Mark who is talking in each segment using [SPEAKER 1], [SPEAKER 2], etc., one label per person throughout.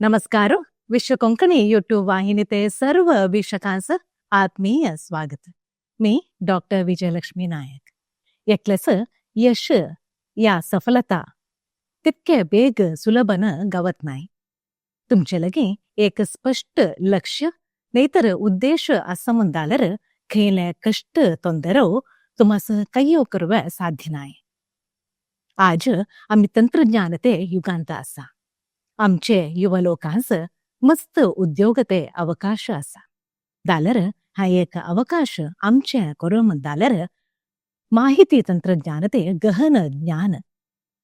[SPEAKER 1] नमस्कार. विश्व कोंकणी यूट्यूब वाहिनी ते सर्व वीक्षकांचं आत्मीय स्वागत. मी डॉक्टर विजयलक्ष्मी नायक. एकलेस यश या सफलता तितके बेग सुलभन गवत नाही. तुमचे लगे एक स्पष्ट लक्ष्य नाहीतर उद्देश असं म्हणदालर खंयले कष्ट ತೊಂದರೋ तुमास कय्यो करुव साध्य नाही. आज आमी तंत्रज्ञानते युगांत आसा. आमचे युवा लोकांस मस्त उद्योगते अवकाश आसा. दालर हा एक अवकाश आमचे करूं दालर माहिती तंत्रज्ञानते गहन ज्ञान,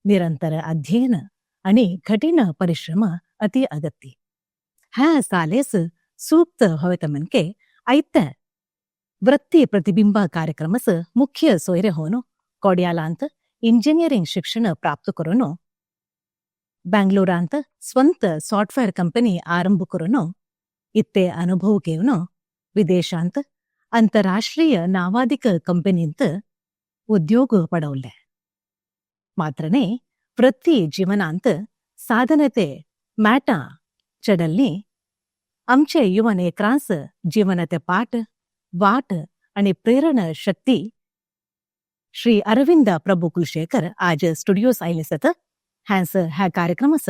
[SPEAKER 1] निरंतर अध्ययन आणि कठीण परिश्रम अति अगत्य. ह्या सालेस सूक्त हवेत मनके ऐत वृत्ती प्रतिबिंब कार्यक्रमस मुख्य सोयरे होను कोड्यालांत इंजिनिअरिंग शिक्षण प्राप्त करून बेंगलोरांत ಸ್ವಂತ ಸಾಫ್ಟ್ವೇರ್ ಕಂಪನಿ ಆರಂಭ करून इत्ते अनुभव घेवन विदेशांत आंतरराष्ट्रीय नावाधिक कंपनींत उद्योग पडवले. मात्रने वृत्ती जीवनांत साधनते मॅटा चडल्ली आमचे युवा नेत्रांस जीवनाते पाठ वाट आणि प्रेरणा शक्ती श्री अरविंद प्रभू कुलशेखर आज स्टुडिओस आयले सत. हॅन्स ह्या कार्यक्रमास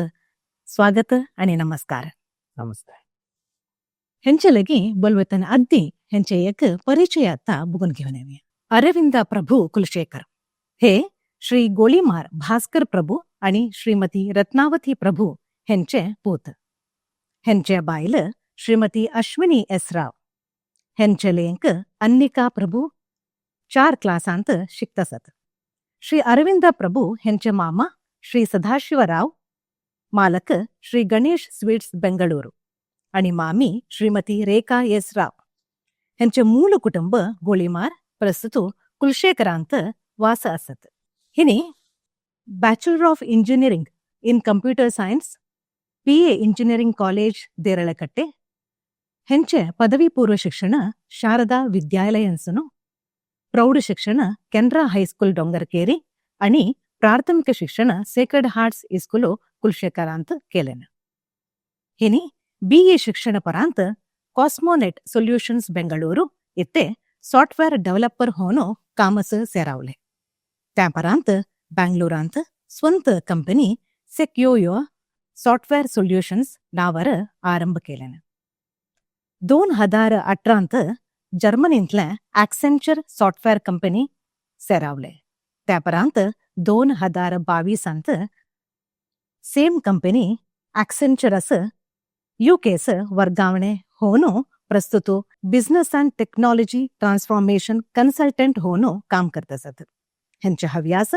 [SPEAKER 1] स्वागत आणि नमस्कार.
[SPEAKER 2] नमस्ते.
[SPEAKER 1] हेंचे लगी बोलवेतन अद्दी हेंचे एक परिचय आता बघून घेऊन येऊया. अरविंद प्रभू कुलशेखर हे श्री गोळीमार भास्कर प्रभू आणि श्रीमती रत्नावती प्रभू हेंचे पूत. हेंचे बायल श्रीमती अश्विनी एस राव. हेंचे लेंक अन्निका प्रभू 4 क्लासांत शिकतासत. श्री अरविंद प्रभू हेंचे मामा श्री सदाशिवराव, मालक श्री गणेश स्वीट्स, बेंगळुरू आणि मामी श्रीमती रेखा एस राव. हेंचे मूळ कुटुंब गोळीमार, प्रस्तुत कुलशेखरांत वास असत. हिनी Bachelor of Engineering in Computer Science, PA Engineering College, Deralakatte. ಹೆಂಚೆ ಪದವಿ ಪೂರ್ವ ಶಿಕ್ಷಣ ಶಾರದಾ ವಿದ್ಯಾಲಯನ್ಸನು, ಪ್ರೌಢ ಶಿಕ್ಷಣ ಕೆನರಾ ಹೈಸ್ಕೂಲ್, ಡೊಂಗರ್ಕೇರಿ आणि ಪ್ರಾಥಮಿಕ ಶಿಕ್ಷಣ ಸೇಕ್ರೆಡ್ ಹಾರ್ಟ್ಸ್ ಇಸ್ಕೂಲು, ಕುಲ್ಶೇಖರಾಂತ್ ಕೇಲೆನ. ಹಿನಿ ಬಿಇ ಶಿಕ್ಷಣ ಪರಾಂತ್ ಕಾಸ್ಮೋನೆಟ್ ಸೊಲ್ಯೂಷನ್ಸ್, ಬೆಂಗಳೂರು ಇತ್ತೆ ಸಾಫ್ಟ್ವೇರ್ ಡೆವಲಪರ್ ಹೋನು ಕಾಮಸ್ ಸೇರಾವಲೆ. त्या परांत बेंगलोरांत ಸ್ವಂತ ಕಂಪನಿ ಸೆಕ್ಯೋಯೋ ಸಾಫ್ಟ್ವೇರ್ ಸೊಲ್ಯೂಷನ್ಸ್ नावार आरंभ केल्यान. 2018त जर्मनींतले ॲक्सेंचर सॉफ्टवेअर कंपनी सेरावले. त्या परांत 2022त सेम कंपनी ॲक्सेंचर असं युकेस वर्गावणे होनो प्रस्तुत business and technology transformation consultant होनो काम करत असत. हेंचे हव्यास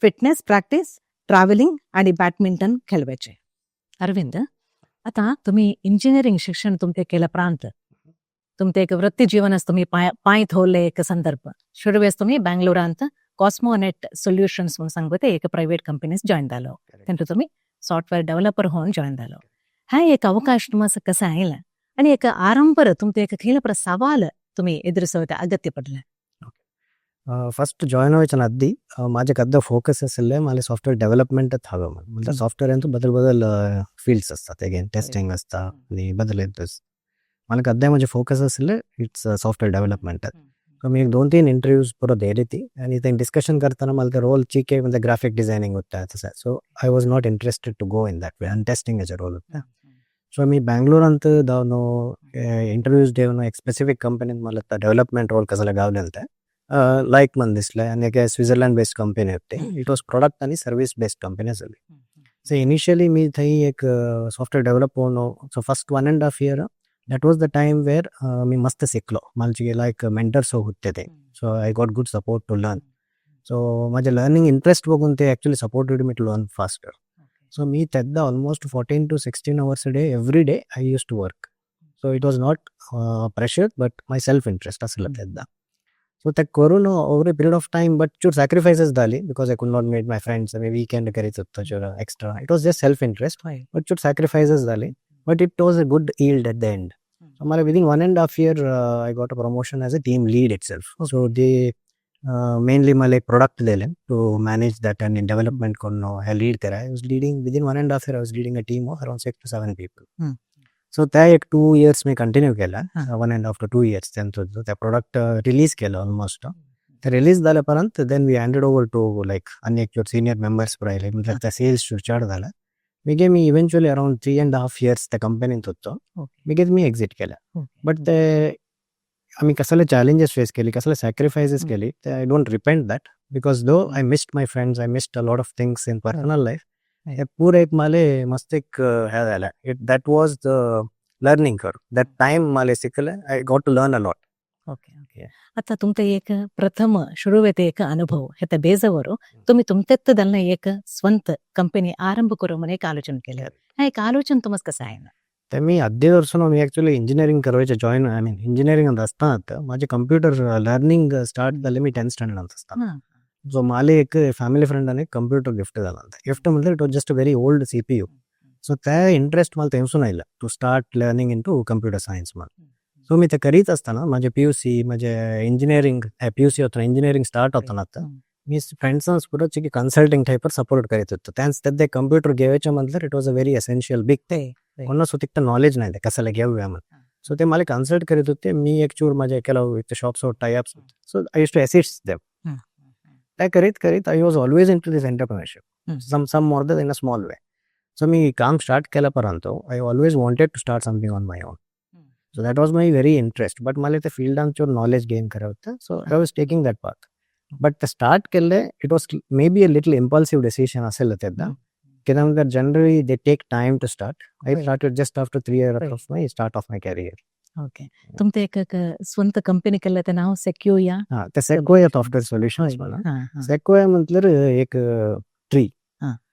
[SPEAKER 1] फिटनेस प्रॅक्टिस, ट्रॅव्हलिंग आणि बॅडमिंटन खेळवायचे. अरविंद, आता तुम्ही इंजिनिअरिंग शिक्षण तुमचे केलं प्रांत तुमचे एक वृत्ती जीवनच तुम्ही पाय पाय थोरले एक संदर्भ सुरवेस तुम्ही बँगलोरांत कॉस्मोनेट सोल्युशन्स म्हणून सांगते एक प्रायव्हेट कंपनीस जॉईन जालो. तेंतू तुम्ही सॉफ्टवेअर डेव्हलपर होऊन जॉईन जालो. हा एक अवकाश तुम्हाला कसं आयला आणि एक आरंभर तुमचे एक खंयला पर सवाल तुम्ही एದುರಿಸುವ अगत्य पडले?
[SPEAKER 2] फर्स्ट जॉईन व्हायच्या आधी माझे कद्दा फोकस आशिल्लें मला सॉफ्टवेअर डेव्हलपमेंटच हवं म्हणून. म्हणजे सॉफ्टवेअर अंतू बदल बदल फील्ड्स असतात, अगेन टेस्टिंग असता आनी बदल मला कद्दाय म्हजे फोकस आशिल्लें it's software development. So मी एक दोन तीन इंटरव्यूज पुरो दिली ती आनी ते डिस्कशन करतना मला ते रोल चिके म्हणजे ग्राफिक डिझायनिंग होता तशें, so I was not interested to go in that way आनी टेस्टिंगाचे रोल होता. सो मी बँगलोरांत धावन इंटरव्यूज देवन एक स्पेसिफीक कंपनीत मला डेव्हलपमेंट रोल कसं गावलेलं ते लायक मन दिसलें आनी एक स्वित्झर्लंड बेस्ड कंपनी होती. It was product आनी सर्वीस बेस्ड कंपनी आसली. सो इनिशियली मी थंय एक सॉफ्टवेअर डेव्हलप होवन, so first 1.5 year, that was the time where मी मस्त शिकलो. मला लायक मेंटर्स होते ते, so I got good support to learn. So माझे लर्निंग इंटरेस्ट बघून ते actually supported me to learn faster. So me तेद्दा almost 14 to 16 hours a day, every day I used to work. So it was not pressure but my self interest आसलो तेद्दा. So ते करून over a period of time, but चूर sacrifices जाली because I could not meet my friends. Me weekend करीत होतो चूर extra. It was just self interest, but चूर sacrifices जाली, but it was a good yield at the end. So मला within 1.5 year I got a promotion as a team lead itself. So they mainly मला एक product दिले two manage that आणि development करून हे lead करा. I was leading within 1.5 year, I was leading a team of around 6 to 7 people. So त्या एक two years मी continue केला, 1.5 to 2 years त्यांचं त्या प्रोडक्ट रिलीज केलं ऑलमोस्ट. ते release झाल्यापर्यंत then we handed over to like आणि एक सिनियर मेंबर्स राहिले, म्हणजे त्या सेल्स चढ झाला. मी मी इव्हेंच्युअली अराउंड 3.5 इयर्स त्या कंपनीत होतो. मी मी एक्झिट केलं. बट ते आम्ही कसले चॅलेंजेस फेस केली, कसले सॅक्रिफायसेस केली, ते I don't repent that, because though I missed my friends, I missed a lot of things in personal life, हे पुरं एक माले मस्त एक हे झालं. It that was the learning curve, that time माले शिकलं. I got to learn a lot.
[SPEAKER 1] Okay, आता तुमचं एक प्रथम शुरुवेत एक अनुभव हे त्या बेजवर तुम्ही तुमच्यात एक ಸ್ವಂತ कंपनी आरंभ करू म्हणून एक आलोचन केलं. हा एक आलोचन तुम्हाला कसं आहे ना?
[SPEAKER 2] ते मी अद्दे वर्षान मी ॲक्च्युली इंजिनिअरिंग करवायचे जॉईन, I mean engineering असताना माझे कंप्युटर लर्निंग स्टार्ट झाले मी टेन्थ स्टँडर्ड असताना. सो माले एक फॅमिली फ्रेंडाने कंप्युटर गिफ्ट झाला. गिफ्ट म्हणजे it was just a very old CPU. So त्या इंटरेस्ट मला तेमसून आयलं to start learning into computer science म्हणून. सो मी ते करीत असताना माझे पीयूसी, माझे इंजिनिअरिंग, पीयूसी होताना, इंजिनिअरिंग स्टार्ट होताना आता मी फ्रेंड्स पुढे की कन्सल्टिंग टाईपर सपोर्ट करीत होतो. त्यांच ते कंप्युटर घेवायच्या म्हटलं, it was a very essential big. कोणाच तितकं नॉलेज नाही ते कशाला घेऊया म्हणून. सो ते मला कन्सल्ट करीत होते. मी एक चूर माझ्या केलं shops tie-ups, so I used to assist them. त्या करीत करीत I was always into this entrepreneurship some more than in a small way. So मी काम start केल्यापर्यंत I always wanted to start something on my own. So that was my very interest, but मला ते फील्डांचोर knowledge gain करत होतं, so I was taking that path. But ते start केले, it was maybe a little impulsive decision असेल तेदा, कित्याक generally they take time to start. I started just after 3 year of my start of my career.
[SPEAKER 1] Okay, तुमचं एक एक ಸ್ವಂತ company केलं ते नाव सेक्युया.
[SPEAKER 2] हा, ते सेक्वोया सॉफ्टवेअर सोल्युशन्स म्हणा. सेक्वोया म्हटल्यार एक tree,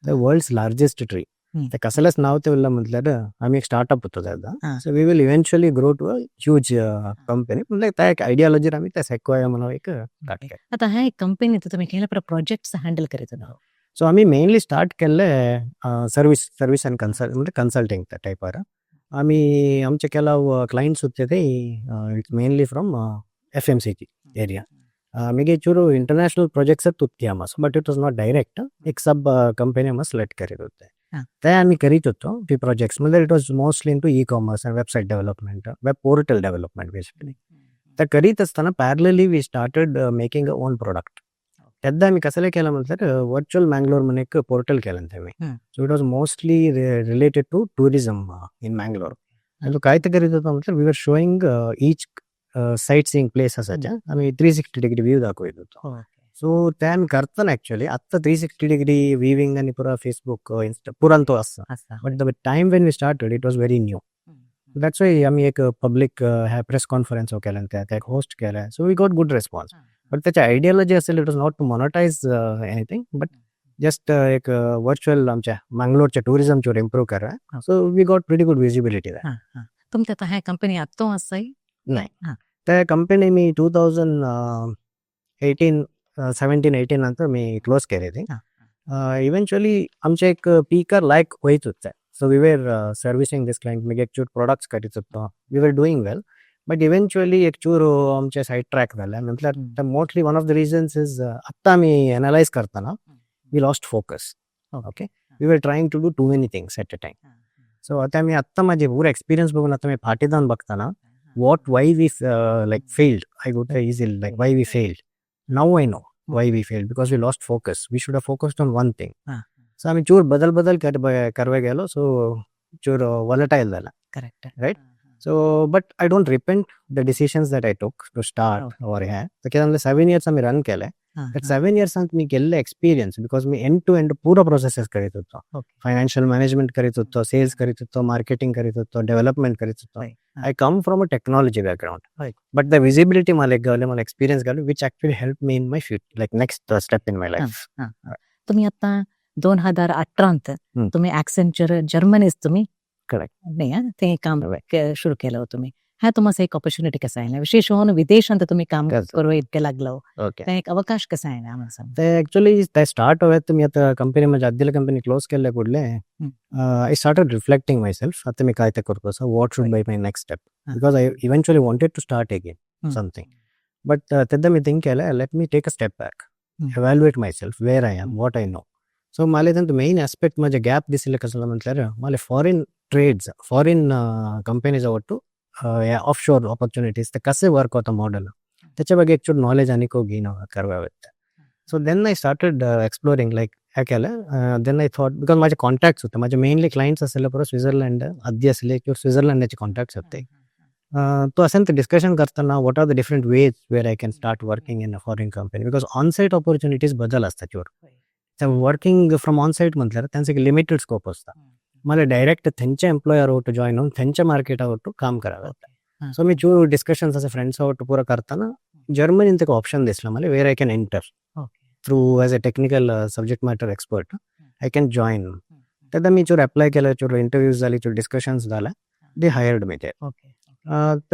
[SPEAKER 2] the world's largest tree. ते कसलेच नाव ते उरला म्हटल्यार आमी एक स्टार्टअप होतो तेदा. So we will eventually grow to a huge company. म्हणजे त्या एक आयडियोलॉजीर आमी त्या सेक्वोया म्हणून एक स्टार्ट केलें.
[SPEAKER 1] आता ह्या एक कंपनी तुम्ही केलं प्रोजेक्ट्स हँडल करीत होता?
[SPEAKER 2] सो आमी मेनली स्टार्ट केल्ले सर्वीस अँड कन्सल्ट, म्हणजे कन्सल्टिंग त्या टायपार. आमी आमचे ಕೆಲವು क्लायंट्स होते ते it's mainly from FMCG area. आमगे चूर इंटरनॅशनल प्रोजेक्ट्स तुटती आमस, but it was not direct. एक सब कंपनी आम सिलेक्ट करीत होते. ते आम्ही करीत होतो ती प्रोजेक्ट्स. म्हणजे it was mostly into e-commerce and website development, web portal development basically. ते करीत असताना parallelly we started making a own product. तेन्ना आमी कसले केलं म्हटल्यार वर्च्युअल मँगलोर म्हणून एक पोर्टल केलं तेमी. So it was mostly related to tourism in Mangalore. आनी काय ते करीत होतो म्हटल्यार we were showing each sightseeing place आसाच्या आमी 360 डिग्री व्यू दाखवत होतो. सो ते आमी करताना ॲक्च्युअली आत्ता 360 डिग्री विविंग आणि पुरा फेसबुक, इन्स्टा पुरान तो आसा, but the time when we started, it was very new. That's why आमी एक पब्लीक ह्या प्रेस कॉन्फरन्स केल्यान, त्या होस्ट केल्या, so we got good response. But त्याच्या आयडियोलॉजी असेल, it was not to monetize anything, but just एक virtual आमच्या मँगलोरच्या टुरिझमचेर इम्प्रूव्ह करा. So we got pretty good visibility.
[SPEAKER 1] तुमच्या आता ह्या कंपनी आत्तो आसाय?
[SPEAKER 2] नाही. त्या कंपनी मी 2018, 17, 18 नंतर मी क्लोज केले ती. इव्हेंच्युअली आमचे एक पीकर लायक वयत होते. So we were servicing this client, मागीर एक चूर प्रोडक्ट्स करीत होतो, we were doing well, but eventually एक चूर आमचे सायड ट्रॅक झाले. म्हटल्यार mostly one of the reasons is आत्ता आमी एनालायज करताना we lost focus. Okay, we were trying to do too many things at a time. So आता मी आत्ता माझे पुरा एक्सपिरियन्स बघून आता मी फाटी जावन बघताना what why we like failed, I got easily like why we failed. Now I know why we failed, because we lost focus. We should have focused on one thing. So आम्ही चूर बदल बदल करवे गेलो, सो चूर वॉलेटाईल झाला. Right? So but I don't repent the decisions that I took to start or हे तर कित्याक 7 इयर्स आमी रन केले. That 7 इयर्सांत मी केल्ले experience, because me and to and पुरो प्रोसेसेस करीत होतो. फायनान्शियल मॅनेजमेंट करीत होतो, सेल्स करीत होतो, मार्केटिंग करीत होतो, डेव्हलपमेंट करीत होतो. I come from a technology background, but the visibility मला एक गावले, मला experience Gawale, which actually help me in my future, like next step in my life.
[SPEAKER 1] तुम्ही आता 2018त तुम्ही ॲक्सेंचर जर्मनीच तुम्ही
[SPEAKER 2] Correct.
[SPEAKER 1] नाही हा, ते काम सुरू केलं होतं तुम्ही. हा तुम्हाला एक ऑपॉर्च्युनिटी कसा आहे ना, विशेष होऊन विदेशांत तुम्ही काम करू इतके लागलं, ते एक अवकाश कसा आहे ना आम्हाला सांग.
[SPEAKER 2] ते ॲक्च्युली ते स्टार्ट होत मी आता कंपनी म्हणजे आदीला कंपनी क्लोज केल्या कुडले, I started reflecting myself आता मी काय ते करतो, so what should be my next step, because I eventually wanted to start again something. But तेद्दा मी थिंक केलें, let me take a step back, evaluate myself, where I am, what I know. So माले तेंत main aspect म्हजे gap दिशिल्ले कसलो म्हटल्यार माले foreign trades, foreign companies ಒಟ್ಟು of शोर opportunities ते कसे वर्क होता मॉडेल, त्याच्या ಬಗ್ಗೆ एक नॉलेज आनी गेन करवे. So then I started exploring, like हे केलें. Then I thought, because माझे कॉन्टॅक्ट्स होते, माझे मेनली क्लायंट्स आसले पुरो स्वित्झर्लंड आदी आसले किंवा स्वित्झर्लंडाचे कॉन्टॅक्ट्स होते. तो असें डिस्कशन करताना what are the different ways where I can start working in a foreign company, because on site opportunities बदल असतात. Your working from on site म्हटल्यार त्यांचं एक लिमिटेड स्कोप असता. मला डायरेक्ट थंयच्या एम्प्लॉयर ಒಟ್ಟು ಜಾಯ್ನ್ होऊन थंयच्या मार्केटा ಒಟ್ಟು काम करावं लागतं. सो मी चूर डिस्कशन्स असे फ्रेंड्स ಒಟ್ಟು पुरा करताना जर्मनीन एक ऑप्शन दिसला मला, where I can enter through as a technical subject matter expert, I can join. तेन्ना मी चूर अप्लाय केलं, चूर इंटरव्यूज झाली, चूर डिस्कशन्स झाला, they hired me there.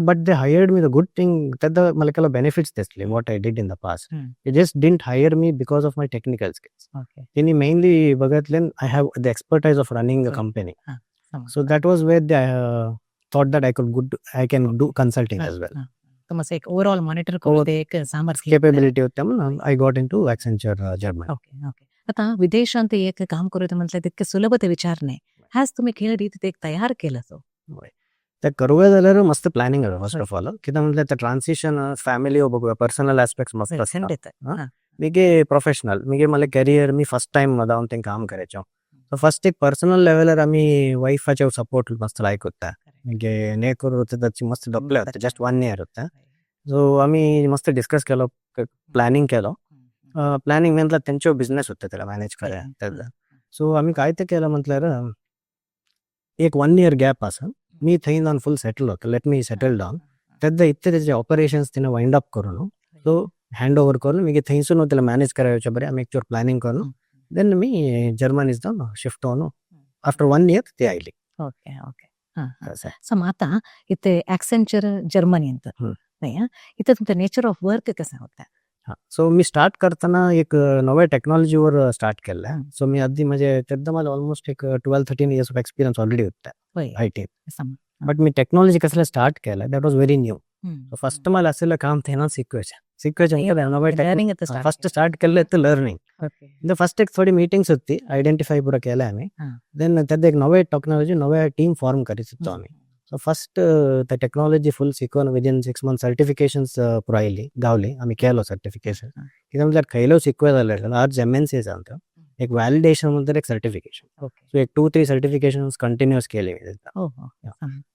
[SPEAKER 2] But they hired me, the good thing तेन्ना मला केलं बेनिफिट्स दिसले what I did in the past. They just didn't hire me because of my technical skills. त्यांनी मेनली बघितले I have the expertise of running a company. So that was where they thought that I can do consulting as well.
[SPEAKER 1] तर मग एक overall monitor करून ते एक सामर्थ्य
[SPEAKER 2] capability होत्या म्हणून I got into Accenture Germany.
[SPEAKER 1] Okay okay आता विदेशांत एक काम करू म्हटलं तितके सुलभ ते विचार नाही. ह्याच तुम्ही खेळ रीत ते एक तयार केलं तो.
[SPEAKER 2] ते करूया जाल्यार मस्त प्लॅनिंग फर्स्ट ऑफ ऑल, कित्याक म्हटल्यार ते ट्रान्सिशन फॅमिली बघूया, पर्सनल एस्पेक्ट्स मस्त असता. मिगे प्रोफेशनल मिगे मला करियर मी फर्स्ट टाइम जावन ते काम करायचो. सो फर्स्ट एक पर्सनल लेवलार आमी वायफाचे सपोर्ट मस्त लायक होता. मिगे नेकर होते त्याची मस्त डबले होते, जस्ट वन इयर होता. सो आमी मस्त डिस्कस केलो, प्लॅनिंग केलो. प्लॅनिंग म्हटल्यार तेंच्यो बिझनेस होते त्याला मॅनेज कराय. सो आमी काय ते केलं म्हटल्यार एक वन इयर गॅप आसा, मी थंय जावन फुल सेटल होतो, let me settle down. तेन्ना इतले तेजे ऑपरेशन्स तिने वायंड अप करून सो हँड ओवर करून मागीर थंयसून त्याला मॅनेज करायचे बरें आमी एक प्लॅनिंग करून then मी जर्मनीज जावन शिफ्ट जावन आफ्टर वन इयर ते आयली.
[SPEAKER 1] ओके ओके सो मग आता इथे ॲक्सेंचर जर्मनी ಅಂತ नाही, इथे तुमचं नेचर ऑफ वर्क कसं होतं?
[SPEAKER 2] सो मी स्टार्ट करताना एक नव्या टेक्नॉलॉजीवर स्टार्ट केलं. सो मी आधी म्हणजे तेन्ना मला ऑलमोस्ट एक 12-13 years of experience already होता IT. But me technology कसले स्टार्ट केलं, that was very new. So first मला असलेलं काम थंय शिकवायचें शिकवायचें. फर्स्ट स्टार्ट केल्लें ते लर्निंग. फर्स्ट एक थोडी मीटिंग्स होती, आयडेंटिफाय पुरा केलं आम्ही. Then तेन्ना एक नवे टेक्नॉलॉजी नवे टीम फॉर्म करीत होतो आम्ही. सो फर्स्ट ते टेक्नॉलॉजी फुल शिकून विदिन 6 मंथ सर्टिफिकेशन्स पुरा आयली गावली. आमी केलो सर्टिफिकेशन, कित्याक म्हटल्यार खंयलो शिकवे जाल्यार आज एम एन सी जावन एक व्हॅलिडेशन म्हणतर एक सर्टिफिकेशन. सो एक टू थ्री सर्टिफिकेशन कंटिन्युअस केली.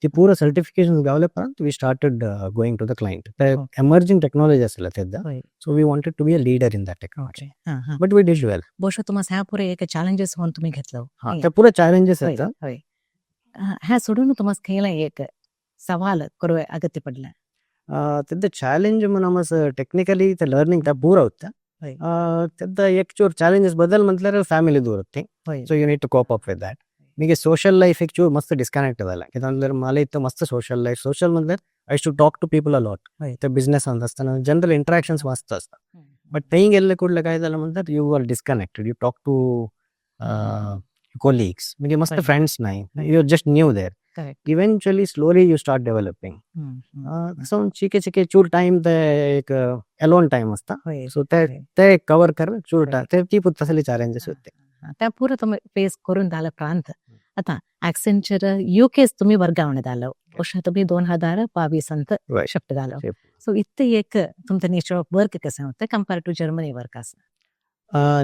[SPEAKER 2] ती पूर्ण सर्टिफिकेशन गावले उपरांत we started going to the client. ते एमर्जिंग टेक्नॉलॉजी आसले तेन्ना, so we wanted to be a leader in that technology, but we did well.
[SPEAKER 1] ಬಹುಶಃ तुम्हाला ह्या पुरे एक चॅलेंजेस होऊन तुम्ही घेतलं.
[SPEAKER 2] ते पुरे चॅलेंजेस येतात.
[SPEAKER 1] ह्या सोडून तुम्हाला खेळला एक सवाल करू अगत्य पडला?
[SPEAKER 2] तेद्दा चॅलेंज म्हणून टेक्निकली ते लर्निंग त्या पूरा होता. तेद्दा एक चूर चॅलेंजेस बदल म्हटल्यार फॅमिली दूर होती, so you need to cope up with that. Mige social life एक चूर मस्त डिस्कनेक्ट जाला, कित्याक म्हणल्यार मला इतकं मस्त सोशल लाईफ, सोशल म्हटल्यार I to talk to people a lot. ते बिझनेस आसतना जनरल इंटरॅक्शन्स मस्त असतात, बट थंय गेल्ले कुडले काय जालें म्हणतात you are disconnected. You talk to colleagues, म्हणजे मस्त फ्रेंड्स नाही, you are just new there. Eventually slowly you start developing. So चिके चिके चूर टाइम ते एक अलोन टाइम असता, सो ते ते कवर कर चूर ते ती तसले चॅलेंजेस होते.
[SPEAKER 1] त्या पुरं तुम्ही फेस करून झालं प्रांत आता ॲक्सेंचर युकेच तुम्ही वर्गावणे झालं, ಬಹುಶಃ तुम्ही 2022 अंत शिफ्ट झालं. सो इतकं एक तुमचं नेचर ऑफ वर्क कसं होतं कम्पेअर टू जर्मनी वर्क असं?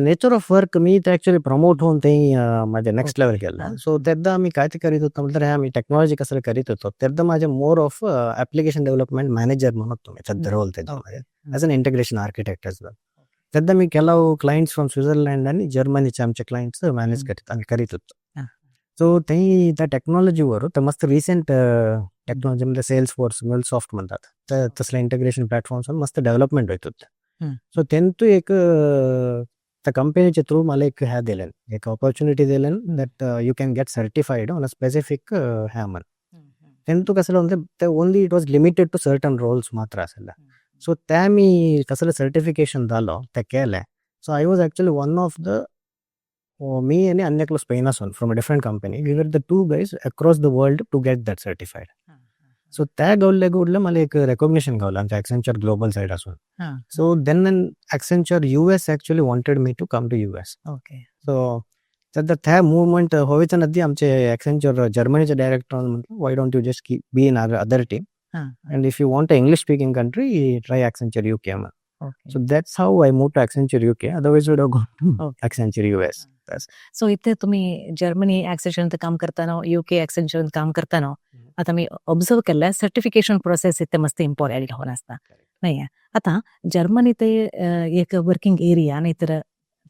[SPEAKER 2] नेचर ऑफ वर्क मी ते ॲक्च्युली प्रमोट होऊन ते माझे नेक्स्ट लेवल केलं. सो तेन्ना आमी काय ते करीत होतो म्हटल्यार हे आमी टेक्नॉलॉजी कसले करीत होतो, तेन्ना माझे more of application development manager म्हणून होतो मी सध्या रोल त्याच्यामध्ये, as an integration architect as well. तेन्ना मी ಕೆಲವು क्लायंट्स फ्रॉम स्वित्झर्लंड आणि जर्मनीचे आमचे क्लायंट्स मॅनेज करीत आमी करीत होतो. सो थंय त्या टेक्नॉलॉजीवर ते मस्त रिसेंट टेक्नॉलॉजी म्हणजे सेल्स फोर्स सॉफ्ट म्हणतात ते तसले इंटिग्रेशन प्लॅटफॉर्म्स मस्त डेव्हलपमेंट होत होते. सो तेंतू एक त्या कंपनीच्या थ्रू मला एक ह्या दिलेन, एक opportunity दिलेन that you can get certified on a specific ह्या म्हण. तेंतू कसं म्हणजे ते only it was limited to certain roles मात्र आसले. सो ते मी कसले सर्टिफिकेशन जालो ते केलें. So I was actually one of the me आणि अन्य एकलो स्पेन आसून from a different company, we were the two guys across the world to get that certified. So त्या गावल्ले कुडले मला एक रेकॉग्निशन गावलं आमच्या ॲक्सेंचर ग्लोबल सायड असून. So then Accenture US actually wanted me to come to US. So सध्या त्या movement होईच्या नदी आमचे ॲक्सेंचर जर्मनीचे डायरेक्टर म्हटलं, why don't you just be in our other team, and if you want a English speaking country, try Accenture UK. So that's how I move to Accenture UK. Otherwise would have gone to Accenture US.
[SPEAKER 1] So इथे तुम्ही Germany ॲक्सेंचर काम करताना, UK ॲक्सेंचर काम करताना, आता मी observe केलं, certification process इथे मस्त इम्पॉर्टंट होऊन असता नाही. आता जर्मनी ते एक वर्किंग एरिया नाही तर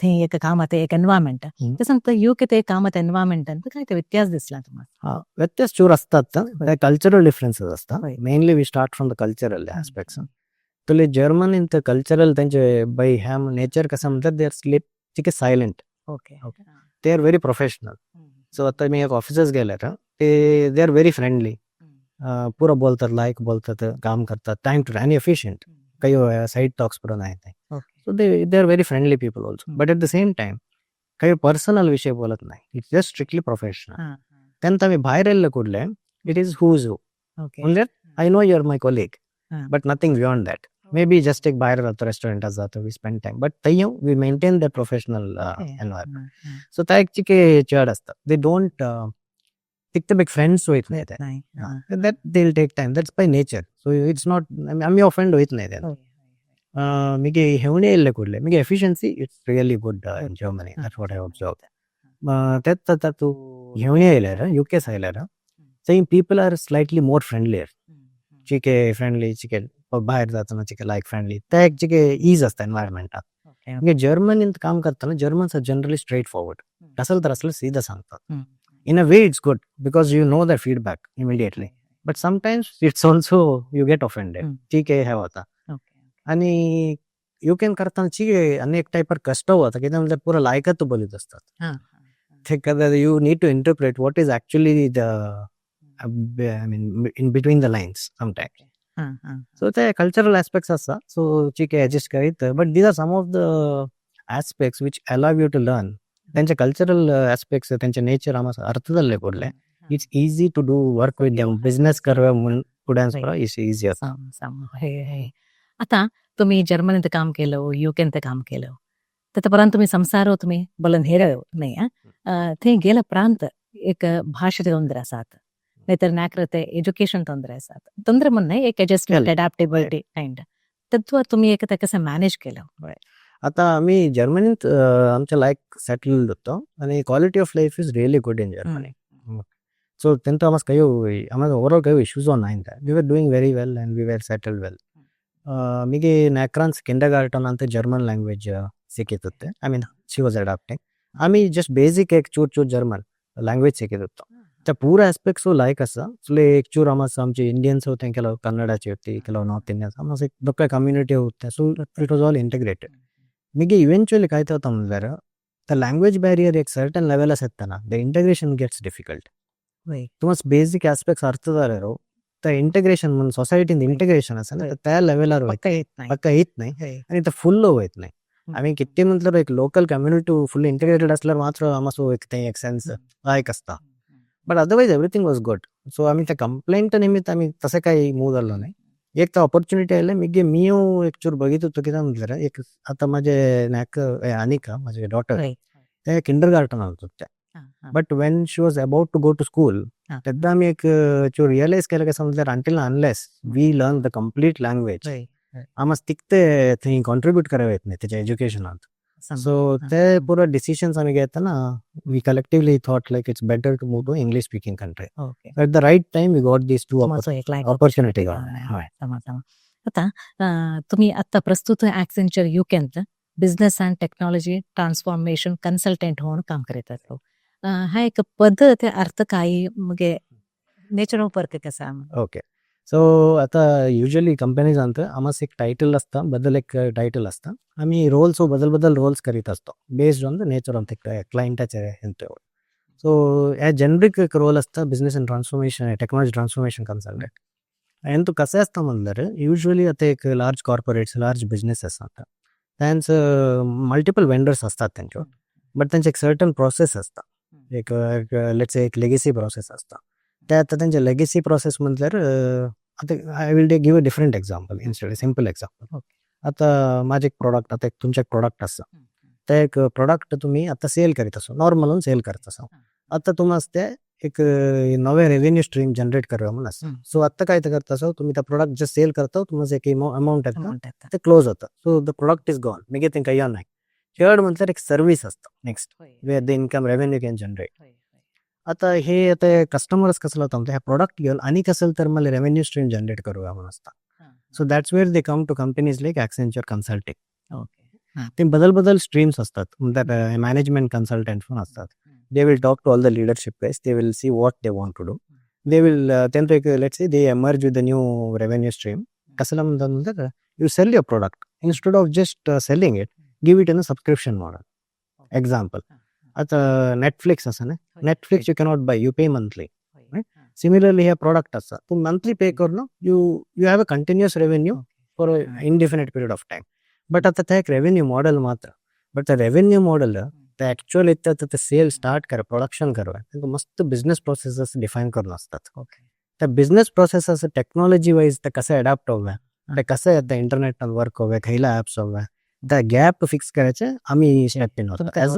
[SPEAKER 1] ते एक कामात एक एन्व्हायरमेंट, त्यानंतर युके ते कामात एन्व्हायरमेंट, काय ते व्यत्यास दिसला तुम्हाला?
[SPEAKER 2] हा, व्यत्यास चूर असतात, त्या कल्चरल डिफरन्सेस असतात. Mainly we start from the cultural aspects. तुले जर्मन इन कल्चरल त्यांचे बाय हॅम नेचर कसं म्हणतात, they are slip चिके silent. They are very professional. So आता मी एक ऑफिसर्स गेले तर ते they are very friendly, पुरं बोलतात, लायक बोलतात, काम करतात टाइम टू आणि एफिशियंट, काही साईड टॉक्स पुरं नाही ते. So they are very friendly people also, but at the same time काही पर्सनल विषय बोलत नाही. It's just strictly professional. त्यानंतर आम्ही बाहेर येयल्ले कुडले, it is who's who. म्हणजे I know you are my colleague, but nothing beyond that. Maybe just एक बाहेर जातो, रेस्टॉरंटात जातो, we spend time, but थंय we maintain the professional environment. So त्या एक चिके चड असतात, they don't तिकते big friends होत नाही ते. That they will take time. That's by nature. So it's not आम्ही ऑफेंड होत नाही ते. मिगे हेवणे येयल्ले कुडले मिगे efficiency, it's really good in Germany. That's what I observe. त्यात आता तू घेऊन येयल्यार, युकेस आयल्यार थंय people are slightly more friendlier, चिके फ्रेंडली, चिके भायर जातना चिके लायक फ्रेंडली, ते एक चिके is आसता एनवायरमेंटात. म्हणजे जर्मनीत काम करताना Germans are generally straight forward. असेल तर असलं सीधा सांगतात. In a way it's good because you know the feedback immediately, but sometimes it's also you get offended. ठीक आहे, हे होता. आणि युकेन करताना ठीक आहे आणि एक टायपार कष्ट होता कित्याक म्हणल्यार पुरो लायकत बोलीत असतात ते. कदा you need to interpret what is actually the, I mean, in between the lines sometimes. So ते कल्चरल एस्पेक्ट्स आसा. सो ठीक आहे, ऍडजस्ट करीत, but these are some of the aspects which allow you to learn त्यांचे cultural aspects, त्यांचे nature आम्हा अर्थ जाल्ले कुडले, it's easy to do work with them. Business करवे म्हणून फुडें is easy आसा.
[SPEAKER 1] साम साम हे हे आता तुम्ही जर्मनीत काम केलं, युकेंत काम केलं, त्यापर्यंत तुम्ही संसार तुम्ही बोलून हेर नाही. थंय गेल्या प्रांत एक भाषेचे ತೊಂದರೆ आसात, नाहीतर नाकर ते एज्युकेशन ತೊಂದರೆ आसात, ತೊಂದರೆ म्हण नाही, एक ऍडजस्टमेंट, अडॅप्टेबिलिटी काइंड तत्व तुम्ही एक ते कसं मॅनेज केलं?
[SPEAKER 2] आता आम्ही जर्मनीत आमच्या लायक सेटल्ड होतो आणि quality of life is really good in Germany. So तेंचो आम्हाला काही आम्हाला ओवरऑल काही इश्यूज नाही. We were doing very well and we were settled well. मिगे नॅक्रांस किंडर गार्टन ಅಂತ जर्मन लँग्वेज शिकत होते. I mean, she was adapting. आम्ही जस्ट बेसिक एक चूर चूर जर्मन लँग्वेज शिकत होतो. त्या पुरा एस्पेक्ट्स लायक आसा. सो एक चूर आम्हाला आमचे इंडियन्स होते, ಕೆಲವು कन्नडाचे होते, ಕೆಲವು नॉर्थ इंडियन्स, आम्हाला एक दोक्का कम्युनिटी होते. So it was all integrated. मिगे इव्हेंच्युअली काय होता म्हणल्यार the language barrier एक सर्टन लेवल येतना the integration gets difficult. तुम्हाला बेसिक आस्पेक्ट्स अर्थ जाल्यार त्या इंटिग्रेशन म्हणून सोसायटीन इंटिग्रेशन आसा ना, त्या लेवलार
[SPEAKER 1] पक्का येत नाही.
[SPEAKER 2] पक्का येत नाही आणि ते फुल्ल वयत नाही. आम्ही किती म्हटलं एक लोकल कम्युनिटी फुल इंटिग्रेटेड असल्यावर मात्र आम्हाला एक ते एक सेन्स लायक असता, but otherwise everything was good. So आम्ही त्या कंप्लेंट निमित्त आम्ही तसं काही मूव जाल्लो नाही. एक तर ऑपॉर्च्युनिटी आयले मिगे मीय एक चूर बघित होतो कित्याक म्हटल्यार एक आता माझे नॅक अनिका, माझे डॉटर, ते किंडर गार्टन होतं त्या, but when she was about to go to school, तेन्ना आमी एक चूर रियलायज केलें कसं म्हटल्यार until unless we learn the complete language, आम्हाला तिकते थंय कॉन्ट्रीब्यूट करप येत नाही तेच्या एज्युकेशनात. सो ते पुरो डिसिशन्स आमी घेतना we collectively thought like it's better to move to English speaking country. At the right time we got these two
[SPEAKER 1] तुमचो एक लायक
[SPEAKER 2] ऑपॉर्च्युनिटी. हय.
[SPEAKER 1] समा समा. आता तुम्ही आता प्रस्तुत ॲक्सेंचर युकेंत business and technology transformation consultant होऊन काम करीत असतो. हा एक पद ते अर्थ काय, मगे नेचर ऑफ वर्क कसा?
[SPEAKER 2] ओके, सो आता युजली कंपनीजांत आमस एक टायटल असता, बदल एक टायटल असता. आमी रोल्स बदल बदल रोल्स करीत असतो based on the nature of the क्लायंटाचे. So hey generic एक रोल असता, business and transformation, technology transformation consultant. हेंतु कशें आसता म्हणल्यार युजली आतां एक लार्ज कॉर्पोरेट्स, लार्ज बिजनेस आसता, त्यांच मल्टिपल वेंडर्स असतात त्यांच्यो, बट त्यांचे एक सर्टन प्रोसेस असता, एक let's एक लेगेसी प्रोसेस असता. ते आतां तेंचे लेगेसी प्रोसेस म्हटल्यार आतां I will give a different example instead, simple example. आतां माझे एक प्रोडक्ट, आतां एक तुमचें एक प्रोडक्ट आसा, ते एक प्रोडक्ट तुमी आतां सेल करीत आसा, नॉर्मल सेल करता आसा. आतां तुमकां ते एक नवे रेवेन्यू स्ट्रीम जनरेट करूया म्हणून आसा. सो आतां काय करता आसा, तुमी ते प्रोडक्ट जस्ट सेल करता, तुमकां एक अमावंट येता, ते क्लोज जाता. So the product is gone, मागीर तेंकां यो नाय. थर्ड म्हटल्यार एक सर्वीस आसता next, where the income revenue can generate. आता हे आता कस्टमर्स कसं जाता म्हणटा, हे प्रोडक्ट घेवन आनी कसं तर मला रेव्हेन्यू स्ट्रीम जनरेट करूया म्हणून आसता. So that's where they come to companies like Accenture Consulting. ते बदल बदल स्ट्रीम्स असतात, म्हणतात मॅनेजमेंट कन्सल्टंट पण असतात. They will talk to all the leadership guys, they will see what they want to do, they will त्यांचं एक, let's say they emerge with the new revenue stream. कसं म्हणतात म्हणतात, you sell your product, instead of just selling it, give it in a subscription model. Example, आता Netflix आसा न्ही, Netflix you cannot bye, you pay monthly. Similarly hey product आसा, तूं monthly pay करून you have a continuous revenue for indefinite period of time. But आता ते एक revenue model मात्र, बट ते रेव्हेन्यू मॉडेल ते ॲक्च्युअल येतात, ते सेल स्टार्ट कर, प्रोडक्शन करवा, तांकां मस्त बिझनेस प्रोसेसेस डिफायन करून असतात. त्या बिझनेस प्रोसेसेस टेक्नॉलॉजी वाईज ते कसे अडॅप्ट हवे, ते कसे आता इंटरनेट वर्क हवे, खयला ॲप्स हवे, त्या गॅप फिक्स करायचे आम्ही स्टेप इन होतो. ॲज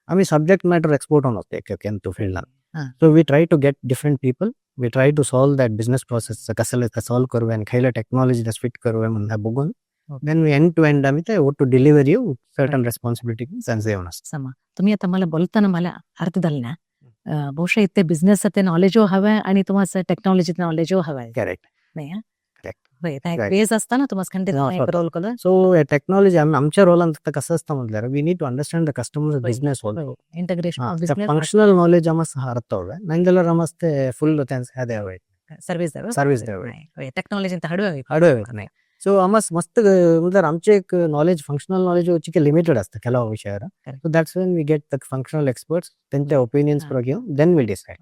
[SPEAKER 2] आम्ही सब्जेक्ट मॅटर एक्सपर्ट होऊन असतो एक एक फील्डान. So we try to get different people, we try to solve that business process, कसं ते सॉल्व करूया आणि खयला टेक्नॉलॉजी फिट करूया म्हणून बघून, then we end to end आम्ही ते to deliver you certain responsibility येऊन असतो.
[SPEAKER 1] समा तुम्ही आता मला बोलताना मला अर्थ झालं ना, ಬಹುಶಃ इथे बिझनेस ते नॉलेज हवं आणि तुम्हाला टेक्नॉलॉजी नॉलेज हवं.
[SPEAKER 2] करेक्ट.
[SPEAKER 1] नाही?
[SPEAKER 2] करेक्ट.
[SPEAKER 1] होय, बेस असता ना तुम्हाला खंडित रोल करून.
[SPEAKER 2] सो टेक्नॉलॉजी आमच्या रोलान कसं असतं म्हटल्यार, we need to understand the customer business also.
[SPEAKER 1] Integration.
[SPEAKER 2] Functional knowledge आम अर्थ हवे, नाही जाल्यार आमस्ते फुल ಅದೇ
[SPEAKER 1] सर्व्हिस.
[SPEAKER 2] सर्व्हिस.
[SPEAKER 1] टेक्नॉलॉजी हडवे.
[SPEAKER 2] हडवे नाही. सो आमस मस्त म्हटल्यार आमचे एक नॉलेज, फंक्शनल नॉलेज चिके लिमिटेड असता ಕೆಲವು विषयार. So that's when we get the functional experts, त्यांचे ओपिनियन्स घेऊन then we decide.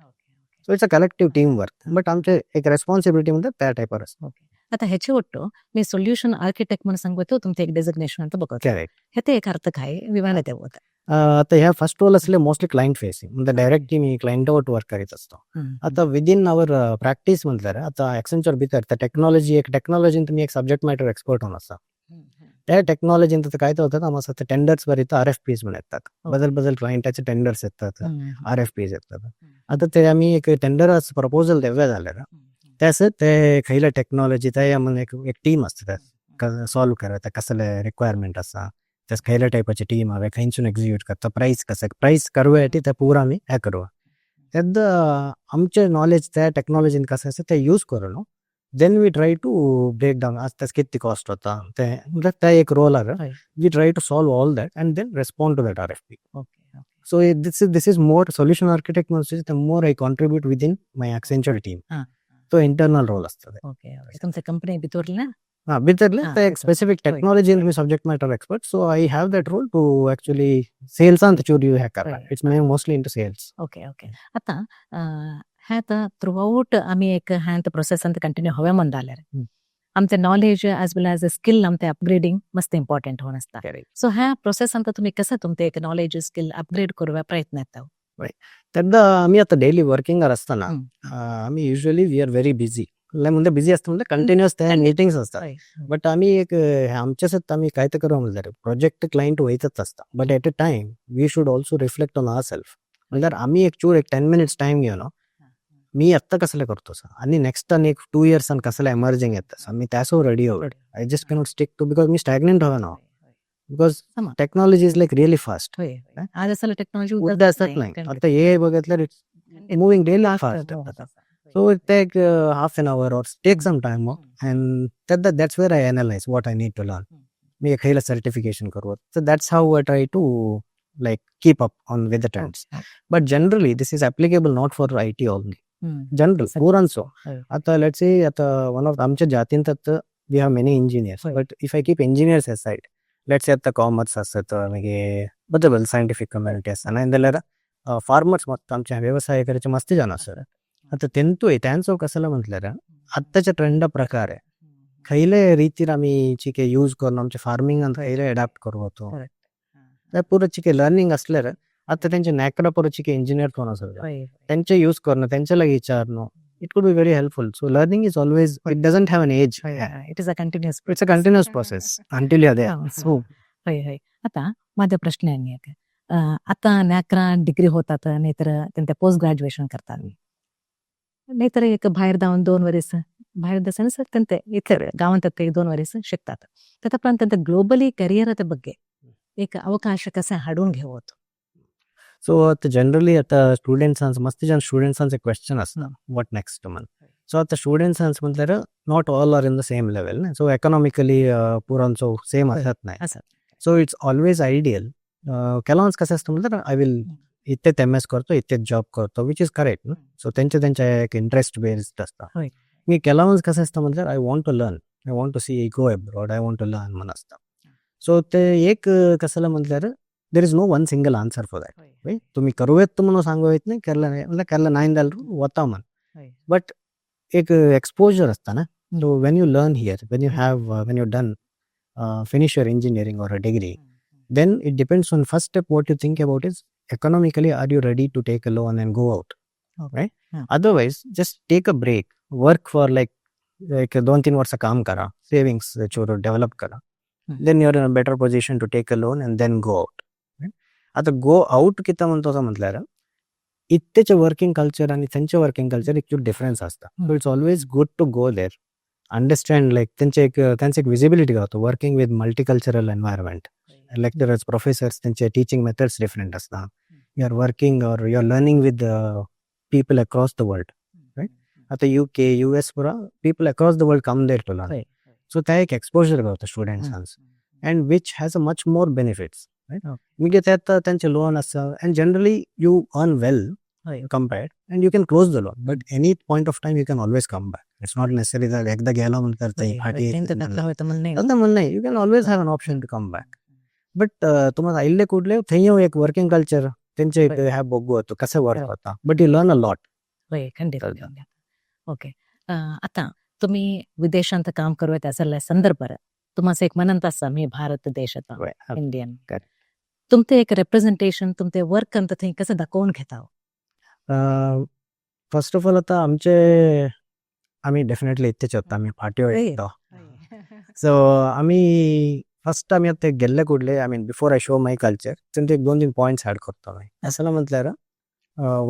[SPEAKER 2] So it's a collective team work, but आमचे एक रेस्पॉन्सिबिलिटी म्हणजे त्या टायपार असता.
[SPEAKER 1] आता ह्याचे ಒಟ್ಟು मी सोल्युशन आर्किटेक्ट म्हणून सांगतो, तुमचे एक डेझिग्नेशन ಅಂತ बघतो.
[SPEAKER 2] करेक्ट.
[SPEAKER 1] हे एक अर्थ काय विमान होता?
[SPEAKER 2] आता ह्या फर्स्ट रोल असले मोस्टली क्लायंट फेसिंग, म्हणजे डायरेक्टली मी क्लायंटावर वर्क करीत असतो. आता विदिन our practice म्हटल्यार, आता ॲक्सेंचर भितर त्या टेक्नॉलॉजी, एक टेक्नॉलॉजीन तुमी एक सब्जेक्ट मॅटर एक्सपर्ट होऊन आसा. त्या टेक्नॉलॉजीन काय होतात, आम्हाला टेंडर्स वर येतात, आर एफ पीज म्हणून येतात, बदल बदल क्लायंटाचे टेंडर्स येतात, आर एफ पीज येतात. आता ते आम्ही एक टेंडर प्रपोजल देवे जाल्यार त्यास ते खयले टेक्नॉलॉजी ते म्हणून एक एक टीम असता, ते सॉल्व करता, कसले रिक्वायरमेंट आसा, त्यास खयल्या टायपाची टीम हवे, खंयसून एक्झिक्यूट करता, प्रायस कसं, प्रायस करूया ते पुरा आमी हे करूया. तेन्ना आमचे नॉलेज त्या टेक्नॉलॉजीन कसं आसा ते यूज करून then we try to break down आज त्यास किती कॉस्ट होता ते, म्हणजे त्या एक role are we try to solve all that and then respond to that RFP. So this is more solution architect म्हणून the more I contribute within my Accenture team. तो इंटरनल रोल असतो.
[SPEAKER 1] Okay, तुमच्या company भितरले ना?
[SPEAKER 2] हा, भितरले ते एक specific technology me subject matter expert, so I have that role to actually सेल्सान चूर you हे करा, it's mostly into sales.
[SPEAKER 1] Okay okay आता हे आता थ्रू आउट आमी एक ह्या प्रोसेस ಅಂತ कंटिन्यू हवे म्हणून जाल्यार आमचे knowledge as well as skill आमचे अपग्रेडिंग मस्त इम्पॉर्टंट होऊन असता. सो ह्या प्रोसेस ಅಂತ तुम्ही कसं तुमचे एक नॉलेज स्किल अपग्रेड करूया प्रयत्न येता?
[SPEAKER 2] तेन्ना आमी आतां डेली वर्किंगार आसतना आमी usually we are very busy, म्हणजे बिझी असता म्हणजे कंटिन्युअस ते मिटिंग्स असतात. बट आमी एक आमच्या सत आमी काय तर करूं म्हणल्यार प्रोजेक्ट क्लायंट वयतच आसता, but at a time we should also reflect on our self. म्हणल्यार आमी एक चूर एक 10 मिनिट्स टायम घेवन मी आत्ता कसले करतो सा आणि नेक्स्ट आनी एक 2 इयर्सान कसले एमर्जिंग येता सा, मी त्यासो रेडी हवे. I just cannot stick to, because me stagnant हवे ना, because technology is like really fast.
[SPEAKER 1] आज असेल टेक्नॉलॉजी.
[SPEAKER 2] उद्या असत नाही. आता हे बघितल्यार it's moving really fast. So it take half an hour or take some time, and that's where I analyze what I need to learn. मी खयला certification करू. So that's how I try to like keep up on with the trends. But generally this is applicable not for IT only, general पुरांचो. आता let's say आता one of आमच्या जातीन तर we have many engineers, but if I keep engineers aside, let's say आता commerce आसत, मागीर बदल scientific community आसा, ना जाल्यार फार्मर्स मस्त आमच्या व्यवसाय करायचे मस्त जण आसत. आता तेंतूय त्यांचो कसलो म्हटल्यार आत्ताच्या ट्रेंडा प्रकारे खयले रितीन आमी चिके यूज करून आमच्या फार्मिंगान खयले अडॅप्ट करू होतो, ते पुरो चिके लर्निंग असल्यार आतां तेंचे नॅकरा परत इंजिनियर कोण आसा तेंचे यूज करून तेंचे लागीं विचारून, it could be very helpful. So learning is always, it doesn't have an age.
[SPEAKER 1] It is a continuous.
[SPEAKER 2] It's a continuous process until you are there. So
[SPEAKER 1] हय हय आता माझा प्रश्न आहे एक. आता नॅकरा डिग्री होतात, नाहीतर त्यांचे पोस्ट ग्रॅज्युएशन करतात, नाहीतर एक भायर जावन 2 वर्स भायर दसन सर त्यांते इथले गावांत ते 2 वर्स शिकतात. त्याच्या त्यांचे ग्लोबली करिअर ಬಗ್ಗೆ एक ಅವಕಾಶ कसे हाडून घेवत?
[SPEAKER 2] सो आता जनरली आता स्टुडंट्सांच मस्त जन स्टुडंट्सांचे क्वेश्चन असता, what next म्हण. सो आता स्टुडंट्सांच म्हटल्यार not all are in the same level, so economically पुरांचो सेम आसत नाही.
[SPEAKER 1] असत.
[SPEAKER 2] So it's always ideal. ಕೆಲವೊಂದು कसं असतं म्हटलं, I will इतकेच एम एस करतो, इतकेच जॉब करतो, which is correct. सो तेंचे तेंचे एक इंट्रस्ट बेस्ड असता. मी ಕೆಲವೊಂದು कसं असतं म्हटल्यार, I want to learn, I want to see, go abroad, I want to learn म्हण असता. सो ते एक कसं म्हटल्यार, there is no one single answer for that. तुम्ही करूयेत म्हणून सांगू येत नाही, केलं नाही म्हणल्यार केलं नाही जाल्यार वता म्हण. बट एक एक्सपोजर असता ना. So when you learn here, when you have when you done finish your engineering or a degree, then it depends on, first step what you think about is, economically, are you ready to take a loan and go out? Right. Otherwise just take a break, work for like एक 2-3 वर्ष काम करा, savings चोर develop करा, then you're in a better position to take a loan and then go out. आता go out कितें म्हणतो असं म्हटल्यार, इत्तेचे वर्किंग कल्चर आणि थंयचे वर्किंग कल्चर एक डिफरन्स असता. So it's always good to go there, understand, like त्यांचे एक त्यांचे एक विजिबिलिटी गावतो, working with multicultural environment, lecturers, professors, त्यांचे टीचिंग मेथड्स डिफरंट असतात. You are working or you are learning with people across the world, right? आता UK, US पुरा people across the world come there to learn. So त्या एक exposure गावता स्टुडंट्सांस and which has a much more benefits, right? म्हणजे त्यात त्यांचे loan असतं and generally you earn well compared and you can close the loan, but any point of time you can always come back. It's not necessary that एकदा गेलो म्हणतर ते फाटी
[SPEAKER 1] तेंच दाखला होता म्हणून नाही.
[SPEAKER 2] तसं म्हणणं नाही, you can always have an option to come back, but तुम्हाला आयिल्ले कुडले थंय एक वर्किंग कल्चर तेंचे एक ह्या बघू होतो कसं वर्क होता, but you learn a lot.
[SPEAKER 1] होय, खंडित. ओके, आता तुम्ही विदेशांत काम करूयात असल्या संदर्भात तुम्हाला एक मनांत आसा, मी भारत देशात इंडियन. तुमचे एक रेप्रेझेंटेशन, तुमचे वर्क अंत थंय कसं दाखोवन घेता?
[SPEAKER 2] फर्स्ट ऑफ ऑल, आता आमचे आम्ही डेफिनेटली इतकेच होता, आम्ही फाट्यो येतो. सो आम्ही फर्स्ट आमी आतां गेल्ले कुडले, I mean, before I show my culture, तेंचे एक 2-3 पॉयंट्स ऍड करतो मी. असं म्हटल्यार,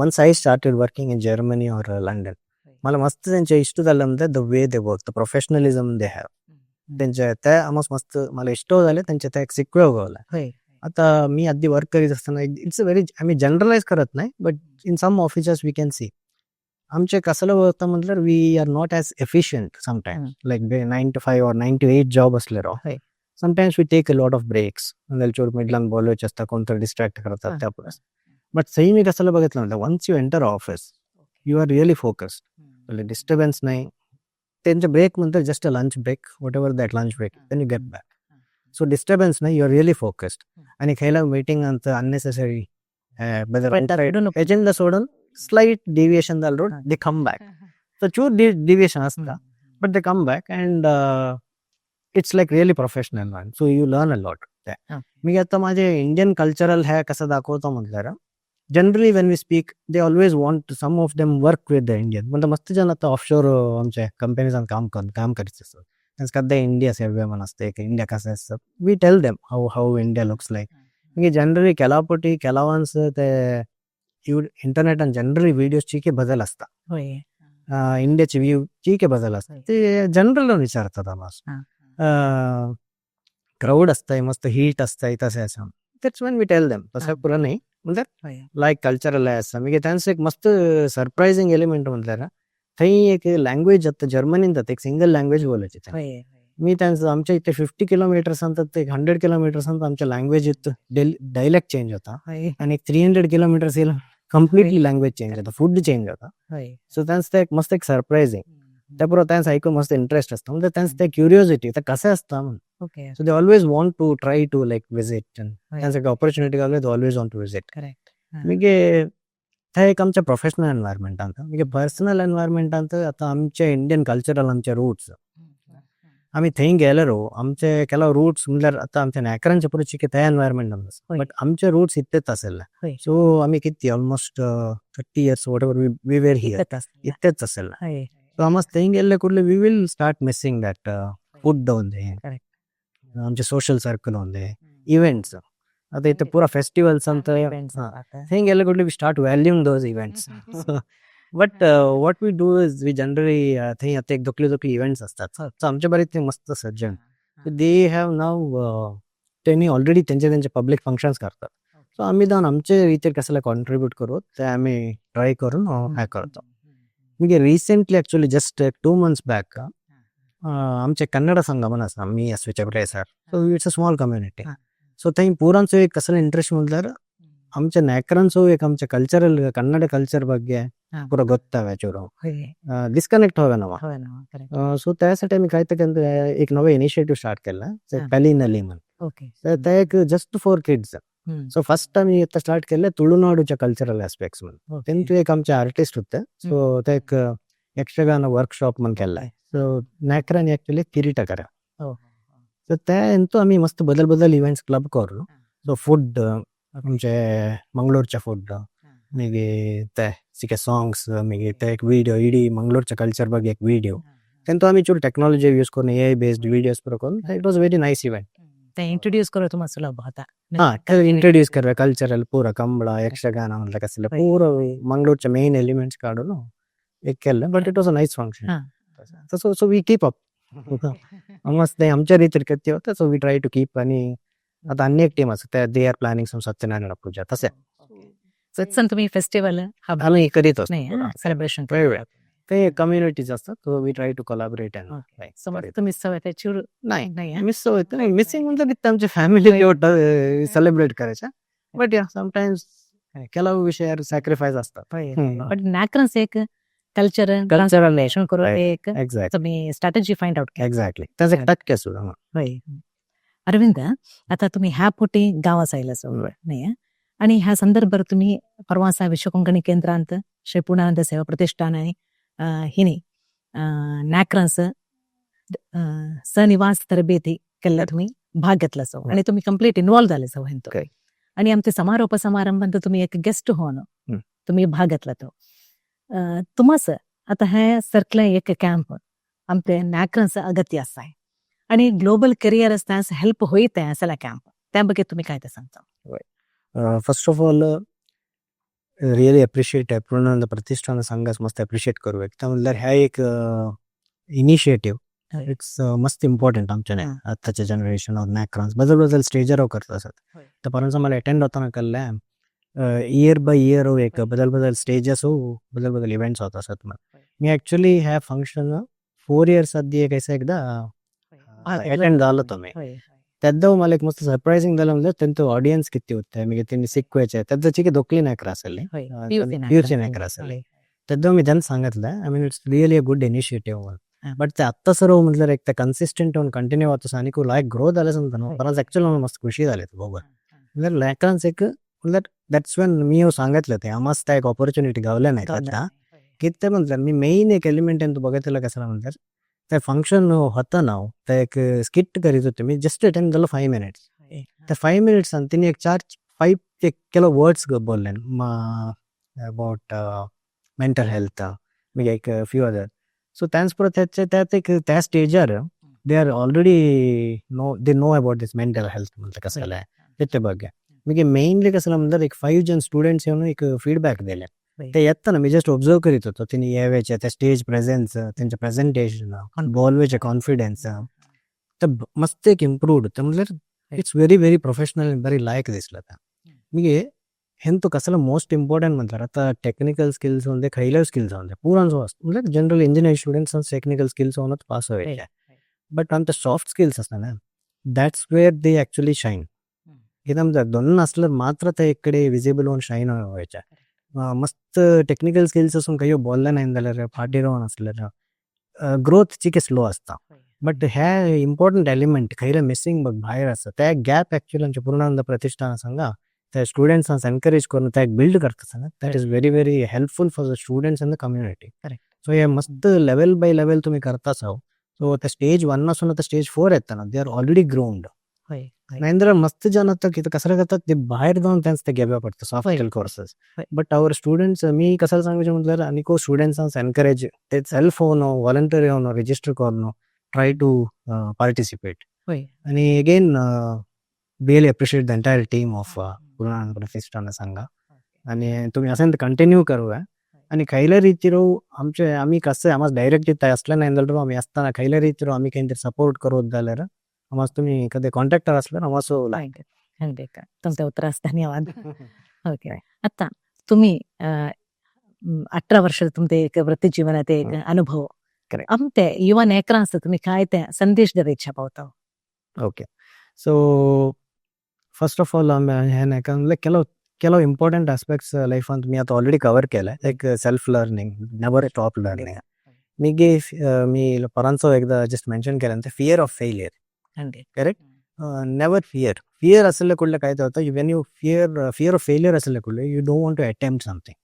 [SPEAKER 2] once I started working in Germany or London, मला मस्त त्यांचे इश्ट जालें म्हणजे the way they work, the professionalism they have, त्यांचे ते आमस मस्त मला इश्ट जाले, त्यांचे ते एक सिक्वे गावले. आता मी आधी वर्क करीत असताना, it's a very, आम्ही जनरलाइज करत नाही, but in some offices we can see, आमचे कसलं होतं म्हटल्यार, we are not as efficient sometimes, like 9 to 5 or 9 to 8 job असले, sometimes we take a lot of breaks, चोर मिडलान बोलवायचे असता, कोणतरी डिस्ट्रॅक्ट करतात त्या प्लस. बट सही मी कसं बघितलं म्हटलं, once you enter office, you are really focused, disturbance नाही. त्यांचे ब्रेक म्हणतात just a lunch break, whatever that lunch break, then you get back. So disturbance नाही, you are really focused. आणि खायला वेटिंग ಅಂತ unnecessary agenda सोडून slight deviation झालं road, they come back. So चूर डेविएशन असता, but they come back and it's like really professional one. So you learn a lot. मी आता माझे इंडियन कल्चरल ह्या कसं दाखवतो म्हटल्यार, generally when we speak, they always want, some of them work with the Indian. म्हणजे मस्त जण आता ऑफशोर आमच्या कंपनीजान काम करीत असतात, त्यांचं इंडिया सेवे म्हण असते, इंडिया कसं असतं, we tell them how India looks like. म्हणजे जनरली केलापटी ಕೆಲವೊಂದ್स ते इंटरनेट आणि जनरली व्हिडिओज चिके बदल असतात. इंडियाचे व्ह्यू चिके बदल असतात, ते जनरल विचारतात आम्हाला. क्राऊड असतंय, मस्त हीट असतंय, तसं असं. That's when we tell them, तसं पुरा नाही म्हणजे लायक कल्चरल आसा. मागीर त्यांचं एक मस्त सरप्रायझिंग एलिमेंट म्हटल्यार, थंय एक लँग्वेज जाता, जर्मनीन जाता, एक सिंगल लँग्वेज बोलायची. मी त्यांचं आमच्या इथे 50 किलोमीटर्स अंत, एक 100 किलोमीटर्स अंत आमच्या लँग्वेज डायलेक्ट चेंज होता आणि एक 300 किलोमीटर्स येईल, कम्प्लिटली लँग्वेज चेंज होता, फूड चेंज होता. सो त्यांचं ते एक मस्त एक सरप्रायझिंग, त्या बरोबर त्यांचं ऐकून मस्त इंटरेस्ट असतं, म्हणजे त्यांचं ते क्युरिओसिटी ते कसं असतं म्हणून. So they always want to try to like visit. त्यांचं एक opportunity Gawale, they always want to visit. मागीर ते एक आमच्या प्रोफेशनल एनवायरमेंटांत. मागीर पर्सनल एनवायरमेंटांत, आतां आमचे इंडियन कल्चरल आमचे रुट्स, आमी थंय गेले रो आमचे ಕೆಲವು रूट्स म्हणल्यार आतां आमच्या नायकरांचे पुरो चिके ते एनवायरमेंट आसा, बट आमचे रूट्स इतलेच आसले. सो आमी कितली almost 30 years, whatever we were here, इतलेच आसले. सो आमस थंय गेल्ले कुडले we will start missing that food only, आमचे सोशल सर्कल ओन्ली, इव्हेंट्स. आता इथे पुरा फेस्टिवल्स ಅಂತ थंय गेले कुडले we start valuing those events. But what we do is we generally थंय आता एक दोकले दोकले इव्हेंट्स असतात, सो आमचे बरे ते मस्त सज्जन they have नाव, त्यांनी ऑलरेडी त्यांचे त्यांचे पब्लिक फंक्शन्स करतात. सो आम्ही जावन आमचे रितीर कसले कॉन्ट्रीब्यूट करू ते आम्ही ट्राय करून हे करतो. मागीर recently, actually just 2 months back, आमचे कन्नड संघ म्हण आसा मी एसवीच्या प्लेसार. So it's a small community. So थंय पुरांचो एक कसलो इंट्रस्ट म्हणल्यार आमच्या नायकरांचो एक आमच्या कल्चरल कन्नड कल्चर ಬಗ್ಗೆ ಪೂರ ಗೊತ್ತಾವೆ ಚೂರು ಡಿಸ್ಕನೆಕ್ಟ್ ಹೋಗೋಣವ. सो त्यासाठी आम्ही काय तर एक नवे इनिशिएटिव्ह स्टार्ट केलं, पॅलिनली म्हणून. ते एक just for kids. So first आम्ही आता स्टार्ट केले तुळुनाडूच्या कल्चरल आस्पेक्ट्स म्हणून. तेंतू एक आमचे आर्टिस्ट होते, सो ते एक यक्षगान वर्कशॉप म्हणून केलाय. सो नायकरांनी ऍक्च्युली किरीट करा. सो ते हेंतू आम्ही मस्त बदल बदल इव्हेंट्स क्लब करू. सो फूड, आमचे मंगळूरचे फूड, मागीर ते चिके सॉंग्स, मागीर ते एक विडियो, इडी मंगळूरच्या कल्चर ಬಗ್ಗೆ एक विडियो. तेंतू आमी चूर टेक्नॉलॉजी यूज करून एआय बेस्ड विडियोज पुरो करून it was very nice event.
[SPEAKER 1] ते इंट्रोड्यूस करो तुम्हा सुलभ होता.
[SPEAKER 2] हा, इंट्रोड्यूस करवे कल्चरल पूरा कंबಳ, यक्षगाನ म्हणलं कसले पूरा मंगळूरचे मेन एलिमेंट्स काढून एक केलं, but it was a nice function. So we keep up मस्त आमच्या रीतीर करते होते. So we try to keep. आणि आता अन्य एक टीम आसा, ते they are planning some Satyanarayan Puja तसे.
[SPEAKER 1] सो तुम्ही फेस्टिवल
[SPEAKER 2] आम्ही करीत
[SPEAKER 1] नाही
[SPEAKER 2] असतो.
[SPEAKER 1] सेलिब्रेशन.
[SPEAKER 2] वेगवेगळ्या ते कम्युनिटीज असतात, so we try to collaborate and
[SPEAKER 1] so मग तुम्ही सवय त्याची
[SPEAKER 2] नाही.
[SPEAKER 1] नाही.
[SPEAKER 2] मिस होत नाही. मिसिंग म्हणजे तिथे आमच्या फॅमिली सेलिब्रेट करायच्या, बट या समटाइम्स ಕೆಲವು विषय सॅक्रिफाईस असतात.
[SPEAKER 1] बट नाकरन्स एक कल्चर
[SPEAKER 2] कल्चरल
[SPEAKER 1] करून एक
[SPEAKER 2] एक्झॅक्ट
[SPEAKER 1] तुम्ही स्ट्रॅटेजी फाइंड आउट केली.
[SPEAKER 2] एक्झॅक्टली, त्याचा एक टक्के सुद्धा.
[SPEAKER 1] होय अरविंद, आता तुम्ही ह्या पोटी गावास आयला सो नाही हं? आणि ह्या संदर्भात तुम्ही परवासा विश्व कोंकणी केंद्रांत श्री पूर्णानंद सेवा प्रतिष्ठान आणि हिनी नॅक्रन्स सनिवास तरबेती केल्ला तुम्ही भाग घेतला सो आणि तुम्ही कंप्लीट इन्वॉल्व झाले सो हेंतो. आणि आमचे समारोप समारंभांत तुम्ही एक गेस्ट होऊन तुम्ही भाग घेतला तो तुमास आता हे सर्कल एक कॅम्प आमचे नॅक्रन्स अगत्य असा आहे आणि ग्लोबल करिअर असताना हेल्प होईत आहे असला कॅम्प, त्या ಬಗ್ಗೆ तुम्ही काय ते सांगता?
[SPEAKER 2] First of all, really appreciate Purnanand Pratishthan संघास मस्त अप्रिशिएट करूया. त्या म्हणल्यार ह्या एक इनिशिएटिव्ह it's मस्त इम्पॉर्टंट आमच्या आताच्या जनरेशन ऑफ नॅक्रॉन्स बदल बदल स्टेजर करत असत. तर परंतु मला अटेंड होताना कळलं इयर बाय इयर एक बदल बदल स्टेजेस बदल बदल इव्हेंट्स होत असत. मग मी ऍक्च्युली ह्या फंक्शन 4 इयर्स आधी एक असं एकदा अटेंड झालं तो मी. तेद्दा मला एक मस्त सरप्राइझिंग झालं म्हणजे त्यांचं ऑडियन्स किती होते, म्हणजे त्यांनी शिकवायचे त्याचं चिके दोकली नायकर असेल, पीयूसी नायकर असेल. तेद्दा मी त्यांना सांगितलं, I mean, it's really a good initiative. But ते आत्ता सर्व म्हटलं एक ते कन्सिस्टंट होऊन कंटिन्यू होत आणि लायक ग्रोथ झालं सांगता ना. परत ऍक्च्युअली मला मस्त खुशी झाली बघ म्हणजे लेकरांच एक म्हणल्यार that's when मी सांगितलं ते आम्हाला त्या एक ऑपॉर्च्युनिटी गावल्या नाही आता की ते म्हटलं मी मेन एक एलिमेंट आहे बघितलं कसं म्हणतात ते फंक्शन होतं ना, ते एक स्किट करीत होते. मी जस्ट अटेंड झालं 5 मिनिट्स. त्या 5 मिनिट्स तिने एक चार फाईव्ह एक ಕೆಲವು वर्ड्स बोलले अबाउट मेंटल हेल्थ, मागीर एक फ्यू अदर. सो त्याच परत त्याचे त्यात एक त्या स्टेजार they are already know, they know about this mental health म्हणलं कसं आहे ते ಬಗ್ಗೆ. मागीर मेनली कसं म्हणतात एक फाईव्ह जण स्टुडंट्स येऊन एक फीडबॅक दिले. ते येताना मी जस्ट ऑब्झर्व करीत होतो तिने येवेचे त्या स्टेज प्रेझेन्स, त्यांचे प्रेझेंटेशन, बोलवेचे कॉन्फिडन्स, तर मस्त एक इम्प्रूव्ड. तर म्हणलं it's very very professional, very लायक दिसलं. त्या मागीर हेंतु कसलं मोस्ट इम्पॉर्टंट म्हणल्यार आता टेक्निकल स्किल्स होऊन दे, खयले स्किल्स होऊन दे, पुरांचो असतो म्हणजे general engineering students technical skills होऊनच पास व्हायचे, बट आमचे सॉफ्ट स्किल्स असतात ना, that's where they actually shine. कित्याक दोन असलं मात्र ते एक कಡೆ विजिबल होऊन शाईन व्हायचे. मस्त टेक्निकल स्किल्स असून काही बोलले नाही जाल्यार, फाटीर रावन आसल्यार ग्रोथ चिके स्लो असता. बट हे इम्पॉर्टंट एलिमेंट खंयले मिसिंग बघ भायर आसा त्या गॅप ऍक्च्युअली आमच्या पूर्णानंद प्रतिष्ठान सांगा त्या स्टुडंट्सांक एनकरेज करून त्या बिल्ड करता सांगा, that is very very helpful for the students and the community. So हे मस्त लेवल बाय लेवल तुम्ही करताच आहो. सो आतां स्टेज वन आसून आतां स्टेज फोर येतना they are already groomed.
[SPEAKER 1] हय हय
[SPEAKER 2] नाही जाल्यार मस्त जन आतां कितें कसले करतात ते भायर जावन तेंच ते घेवया पडटा सॉफ्ट
[SPEAKER 1] हय.
[SPEAKER 2] Skill courses.
[SPEAKER 1] हय.
[SPEAKER 2] बट our students, मी कसं सांगूचे म्हटल्यार आनीको स्टुडंट्सांक एनकरेज ते सेल्फ होवन वॉलंटरी होवन रजिस्टर करून ट्राय टू पार्टिसिपेट. आणि again, really appreciate the entire team of Purnanand Pratishthan संघ. आणि तुम्ही असें कंटिन्यू करूया आणि खयल्या रीतीरो आमचे आमी कसं आम्हाला डायरेक्ट इथे असले नाही जाल्यार आमी आसतना खयल्या रीतीरो आमी खंय सपोर्ट करूत जाल्यार आम्हाला तुम्ही कधी कॉन्टॅक्टर असल्यार आम्हाला
[SPEAKER 1] खंडित. तुमच्या उत्तरास धन्यवाद. ओके, आता तुम्ही 18 वर्ष तुमचे एक वृत्ती जीवनात एक अनुभव. आमते युवा नेकरांस तुम्ही काय ते संदेश देवे इच्छा पावता?
[SPEAKER 2] Okay, so first of all आमी हे नायका ಕೆಲವು ಕೆಲವು ಇಂಪಾರ್ಟೆಂಟ್ ಆಸ್ಪೆಕ್ಟ್ಸ್ ಲೈಫ್ ಅಂತ मी आता ऑलरेडी कवर केलंय. एक self learning, never stop learning. मी मी परांचो एकदा जस्ट मेन्शन केलं ते fear of failure. Correct, never fear. Fear असले कुठलं काय होतं, when you fear fear of failure असले कुठले you don't want to attempt something.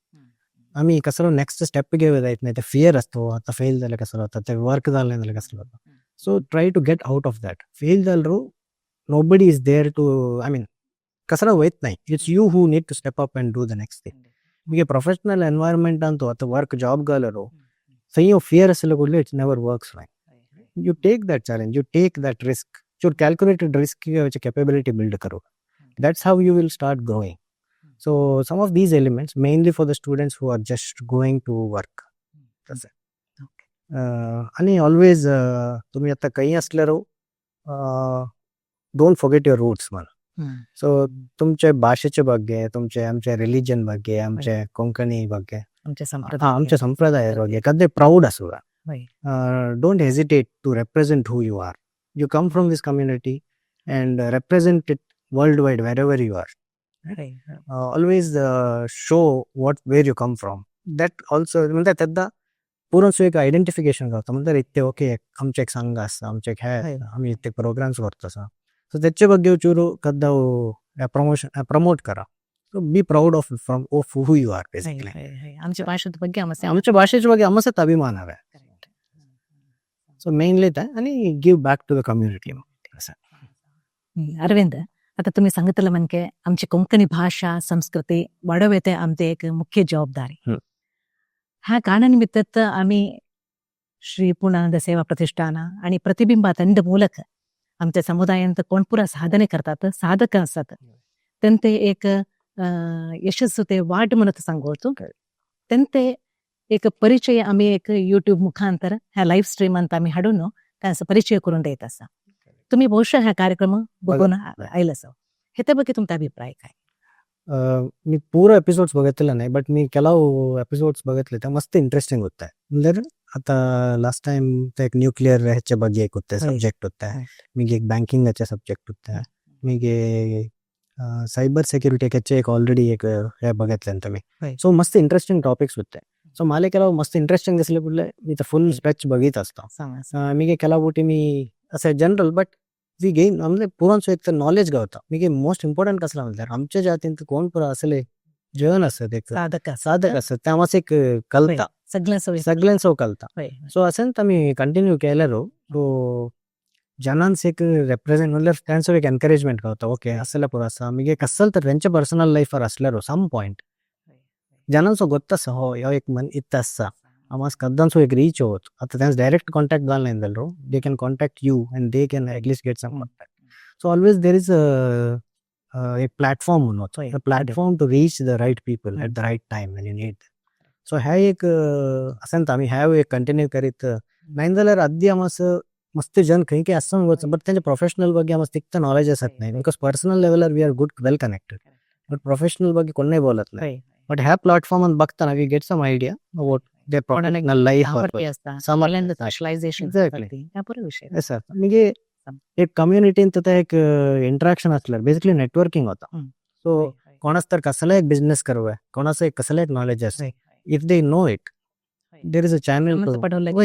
[SPEAKER 2] आम्ही कसं नेक्स्ट स्टेप घेऊ जायत नाही, ते फियर असतो, आता फेल झालं कसं होतं, ते वर्क झालं नाही झालं कसं होतं. So try to get out of that. Fail झालं, nobody is there to, I mean, कसं वयत नाही, it's you who need to step up and do the next thing. ಈಗ ಪ್ರೊಫೆಷನಲ್ ಎನ್ವೈರ್ಮೆಂಟ್ ಅಂತೂ ಅಥವಾ ವರ್ಕ್ ಜಾಬ್ ಗಾಲರು ಸೈ ಫಿಯರ್ ಅಸಲ ಕೂಡಲೇ it's never works right. You take that challenge, you take that risk, your calculated risk capability build करो. That's how you will start growing. So some of these elements, mainly for the students who are just going to work. तसं आणि always तुम्ही आता काही असल्यावर don't forget your roots म्हणून. So तुमचे भाषेचे ಬಗ್ಗೆ, तुमचे आमचे रिलिजन ಬಗ್ಗೆ, आमचे कोंकणी ಬಗ್ಗೆ,
[SPEAKER 1] आमच्या संप्रदाय,
[SPEAKER 2] हा आमच्या संप्रदाया ಬಗ್ಗೆ कधी प्राऊड असूया. Don't hesitate to represent who you are. You come from this community and represent it world wide, wherever you are. Always show what where you come from. That also म्हणजे तेद्दा पूर्ण एक आयडेंटिफिकेशन गावता म्हणल्यार इतके okay आमचे एक संघ आसा, आमचे एक हे आमी इतके प्रोग्राम्स करता आसा. सो तेचे ಬಗ್ಗೆ चूर कद्दा प्रमोशन प्रमोट करा. So be proud of from of who you are basically.
[SPEAKER 1] आमच्या भाषेत ಬಗ್ಗೆ आमचे
[SPEAKER 2] आमच्या भाषेच्या ಬಗ್ಗೆ आमचेच अभिमान हवे. सो मेनली ते आणि give back to the community असं.
[SPEAKER 1] अरविंद, आता तुम्ही सांगितलं म्हणजे आमची कोंकणी भाषा संस्कृती वाढवते आमचे एक मुख्य जबाबदारी. ह्या कारणानिमित्त आम्ही श्री पूर्णानंद सेवा प्रतिष्ठान आणि प्रतिबिंबा ತಂಡ ಮೂಲಕ आमच्या समुदायांत कोण पुरा साधने करतात, साधक असतात, त्यांते एक यशस्सु ते वाट म्हणत सांगवतो. त्यांते एक परिचय आम्ही एक युट्यूब मुखांतर ह्या लाईव्ह स्ट्रीम अंत आम्ही हाडून त्यांचा परिचय करून देत असा. तुम्ही ಬಹುಶಃ ह्या कार्यक्रम बघून आयला असाव. ह्याच्या ಬಗ್ಗೆ तुमचा अभिप्राय काय?
[SPEAKER 2] मी पूर्ण एपिसोड्स बघितले नाही, बट मी ಕೆಲವು एपिसोड्स बघितले, ते मस्त इंटरेस्टिंग होत आहे. म्हणजे आता लास्ट टाइम ते एक न्यूक्लिअर ह्याच्या ಬಗ್ಗೆ एक होते सब्जेक्ट होते, मी एक बँकिंगाचे सब्जेक्ट होते, मी सायबर सेक्युरिटी ह्याचे एक ऑलरेडी एक हे बघितले तुम्ही. सो मस्त इंटरेस्टिंग टॉपिक्स होते. सो मला ಕೆಲವು मस्त इंटरेस्टिंग दिसले कुठले मी तर फुल स्ट्रेच बघित असतो. मी ಕೆಲವು बोटी मी असे जनरल बट we gain म्हणजे पुरांचो एक तर नॉलेज गावता. मी मोस्ट इम्पॉर्टंट कसला म्हणल्यार आमच्या जातींत कोण पुरा असले जन असत एक
[SPEAKER 1] साधक.
[SPEAKER 2] साधक असत, ते आमचं एक कलता.
[SPEAKER 1] सगळ्या सोयी.
[SPEAKER 2] सगळ्यांचो कलता. सो असेंच आमी कंटिन्यू केल्यार सो जनांस एक रेप्रेझेंट म्हणल्यार त्यांचो एक एनकरेजमेंट गावता. ओके, असले पुरो आसा मागीर कसल तर तेंच्या पर्सनल लायफार असल्यार सम पॉयंट जनांचो गोत्त आसा, हो ह्यो एक मन इत्त आसा आमास कद्दांचो एक रीच होत. आता त्यांस डायरेक्ट कॉन्टॅक्ट जाल नाही जाल्यार they can contact you and they can at least get some contact. So always there is एक प्लॅटफॉर्म म्हणून, platform to reach the right people at the right time when you need. So हे एक असेंच आमी have एक continue करीत नाही जाल्यार आदी आमास मस्त जन खंय खंय आसा वच, बट तेंच्या प्रोफेशनल ಬಗ್ಗೆ आमास तितकें नॉलेज आसत नाही, because personal लेवलार we are good, well connected, but professional ಬಗ್ಗೆ कोणय बोलत नाही. बट ह्या प्लॅटफॉर्मान बघताना we get some idea about their professional life.
[SPEAKER 1] सामर्थ्य असता, स्पेशलायझेशन. ह्या बरो विषय.
[SPEAKER 2] सर, म्हणजे एक कम्युनिटीन ते एक इंटरॅक्शन असल्यार बेसिकली नेटवर्किंग होता. सो कोणाच तर कसला एक बिझनेस करूया, कोणाचं एक कसला एक नॉलेज असता, if they know it, there is a channel.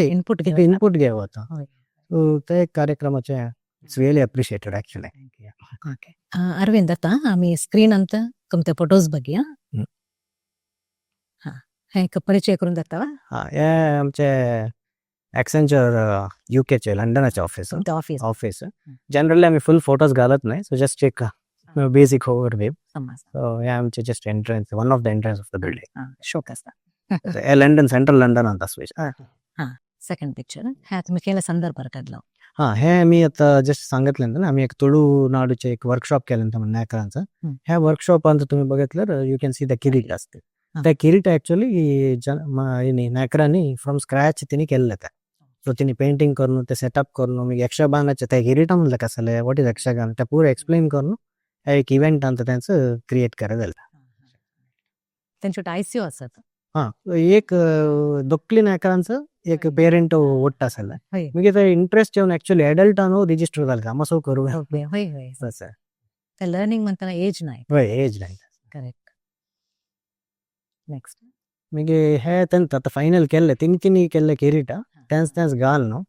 [SPEAKER 1] Input.
[SPEAKER 2] Input घ्यावं होता. सो ते एक कार्यक्रमाचे it's really appreciated actually.
[SPEAKER 1] Okay Arvind, आता आम्ही स्क्रीन अंत तुमचे फोटोज बघूया. हा, हे एक परिचय करून जाता वा?
[SPEAKER 2] हा, हे आमचे ॲक्सेंचर युकेचे, लंडनाचे ऑफिस.
[SPEAKER 1] तुमचं ऑफिस.
[SPEAKER 2] ऑफिस. जनरली आम्ही फुल फोटोज घालत नाही, सो जस्ट एक बेसिक ओव्हरव्ह्यू.
[SPEAKER 1] समज.
[SPEAKER 2] सो हे आमचे just entrance, one of the entrance of the building.
[SPEAKER 1] शोक आसा.
[SPEAKER 2] हे लंडन, सेंट्रल लंडनांत आसा.
[SPEAKER 1] सेकंड पिक्चर हे तुम्ही केल्या संदर्भार काढलो?
[SPEAKER 2] हा, हे आमी आता जस्ट सांगितलं ना, आम्ही एक तुळुनाडूचे एक वर्कशॉप केलं नायकरांचं. ह्या वर्कशॉपांत तुम्ही बघितलं, you can see the किरीट असते. त्या किरीट ऍक्च्युअली नायकरांनी फ्रॉम स्क्रॅच तिने केलेलं त्या. सो तिने पेंटिंग करून, ते सेटअप करून, मग यक्षगानाचे त्या किरीटा म्हणलं कसं, what is Yakshagana, त्या पुरं एक्सप्लेन करून हे एक इव्हेंट आमचं त्यांचं क्रिएट करायला झालं.
[SPEAKER 1] त्यांचे आयसीयू असत.
[SPEAKER 2] हा, एक दोकली नायकरांचं एक पेरेंट ಒಟ್ಟು असेल. मागीर ते इंट्रस्ट येवन ऍक्च्युअली अडल्ट रिजिस्टर जालें, आमसो करूया.
[SPEAKER 1] होय होय होय
[SPEAKER 2] तसं.
[SPEAKER 1] ते लर्निंग म्हणताना एज नाही.
[SPEAKER 2] हय, एज नाही.
[SPEAKER 1] करेक्ट. नेक्स्ट.
[SPEAKER 2] मागीर हे तेंच आतां फायनल केल्ले, तिनी तिनी केल्ले किरीट तेंच तेंच घाल न्हू.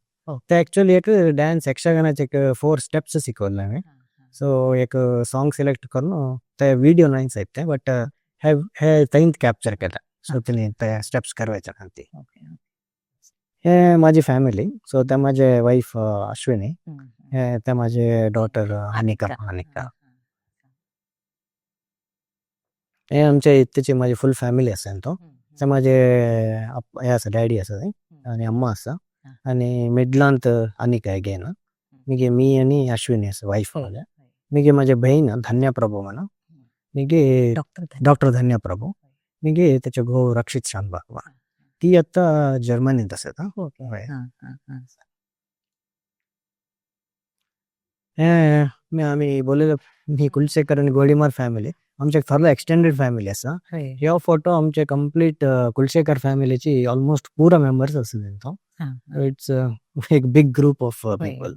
[SPEAKER 2] ते ऍक्च्युअली एक डान्स यक्षगानाचे एक फोर स्टेप्स शिकवले हांवें. सो एक सॉंग सिलेक्ट करून, ते व्हिडिओ नाही सायब ते, बट हे हे थंयच कॅप्चर केला. सो तिने ते स्टेप्स करवायचे ती. हे माझी फॅमिली. सो ते माझे वाईफ अश्विनी, हे ते माझे डॉटर अनिका. अनिका. हे आमच्या इत्तेची माझी फुल फॅमिली आसा तो. ते माझे हे आसा, डॅडी आसा थंय आनी अम्मा आसा आनी मिडलांत अनिका अगेन. मागीर मी आनी अश्विनी आसा, वायफ माझे. मागीर माझे बहीण धन्या प्रभू म्हणून, मागीर
[SPEAKER 1] डॉक्टर.
[SPEAKER 2] डॉक्टर धन्या प्रभू, मागीर तेचे घोव रक्षित शानबाग, ती आतां जर्मनींत आसा. हय.
[SPEAKER 1] हा हा हा
[SPEAKER 2] हे आमी बोललेलो ही कुलशेखर आनी गोळीमार फॅमिली, आमचे थोडो एक्सटेंडेड फॅमिली आसा. ह्यो फोटो आमचे कंप्लीट कुलशेखर फॅमिलीची ऑलमोस्ट पुरा मेंबर्स आसा तो. It's एक बिग ग्रुप ऑफ पीपल.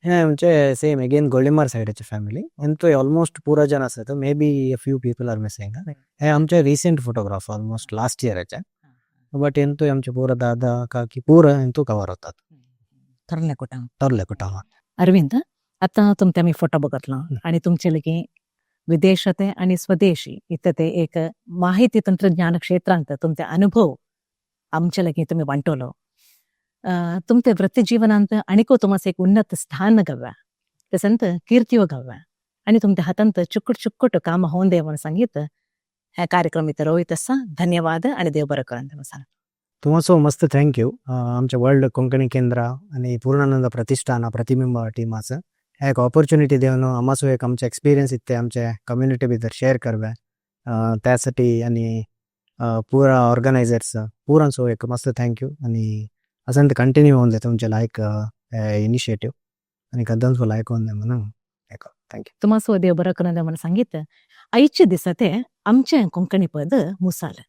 [SPEAKER 2] हे आमचे सेम अगेन गोळीमार सायडाचे फॅमिली आनी ऑलमोस्ट पुरा जण आसा. Maybe a few people are missing. हे आमचे रिसेंट फोटोग्राफ, ऑलमोस्ट लास्ट इयराचे, बट ಎಂತೂ आमचे पुरा दादा काकी पुरा ಎಂತೂ कवर होतात.
[SPEAKER 1] थोरले कुटुंब.
[SPEAKER 2] थोरले कुटुंब.
[SPEAKER 1] अरविंद, आता तुमचे आमी फोटो बघितलो आणि तुमचे लगे विदेशात आणि स्वदेशी इथं ते एक माहिती तंत्रज्ञान क्षेत्रांत तुमचे अनुभव आमच्या लगे तुम्ही वांटवलो. तुमचे वृत्ती जीवनांत आणिको तुम्हाला एक उन्नत स्थान गव्या, तसंत कीर्तियो गव्या आणि तुमच्या हातांत चुक्कट चुक्कट काम होऊन दे म्हणून सांगित ह्या कार्यक्रम इथं रोहित असा. धन्यवाद आणि देव बरं करून तुम्हाला.
[SPEAKER 2] तुमचो मस्त thank you. आमच्या वर्ल्ड कोंकणी केंद्र आणि पूर्णानंद प्रतिष्ठान प्रतिबिंब टीमाचं एक ऑपॉर्च्युनिटी देऊन आमासो एक आमचे एक्सपिरियन्स इथे आमच्या कम्युनिटी भितर शेअर करवे त्यासाठी आणि पुरा ऑर्गनायझर्स पुरांचो एक मस्त thank you. आणि असं कंटिन्यू होऊन दे तुमचे लायक इनिशिएटिव्ह आणि कदमसो लायक होऊन दे म्हणून thank you.
[SPEAKER 1] तुम्हाला देव बरं करून म्हणून सांगितलं. आयचे दिसते आमचे कोंकणी पद मुसाल.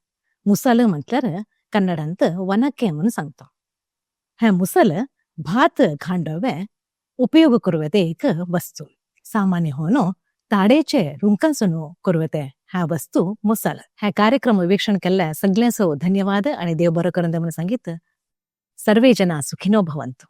[SPEAKER 1] मुसाल म्हटल्यार कन्नडांत वनके म्हणून सांगतो. हे मुसल भात खांडवे उपयोग करूं एक वस्तू. सामान्य होनो ताडेचे रुंकांसून करूं ह्या वस्तू मुसल. ह्या कार्यक्रम वीक्षण केल्ल्या सगळ्यांचो धन्यवाद आणि देव बरं करून म्हणून सांगितलं. सर्वे जना सुखिनो भवन्तु.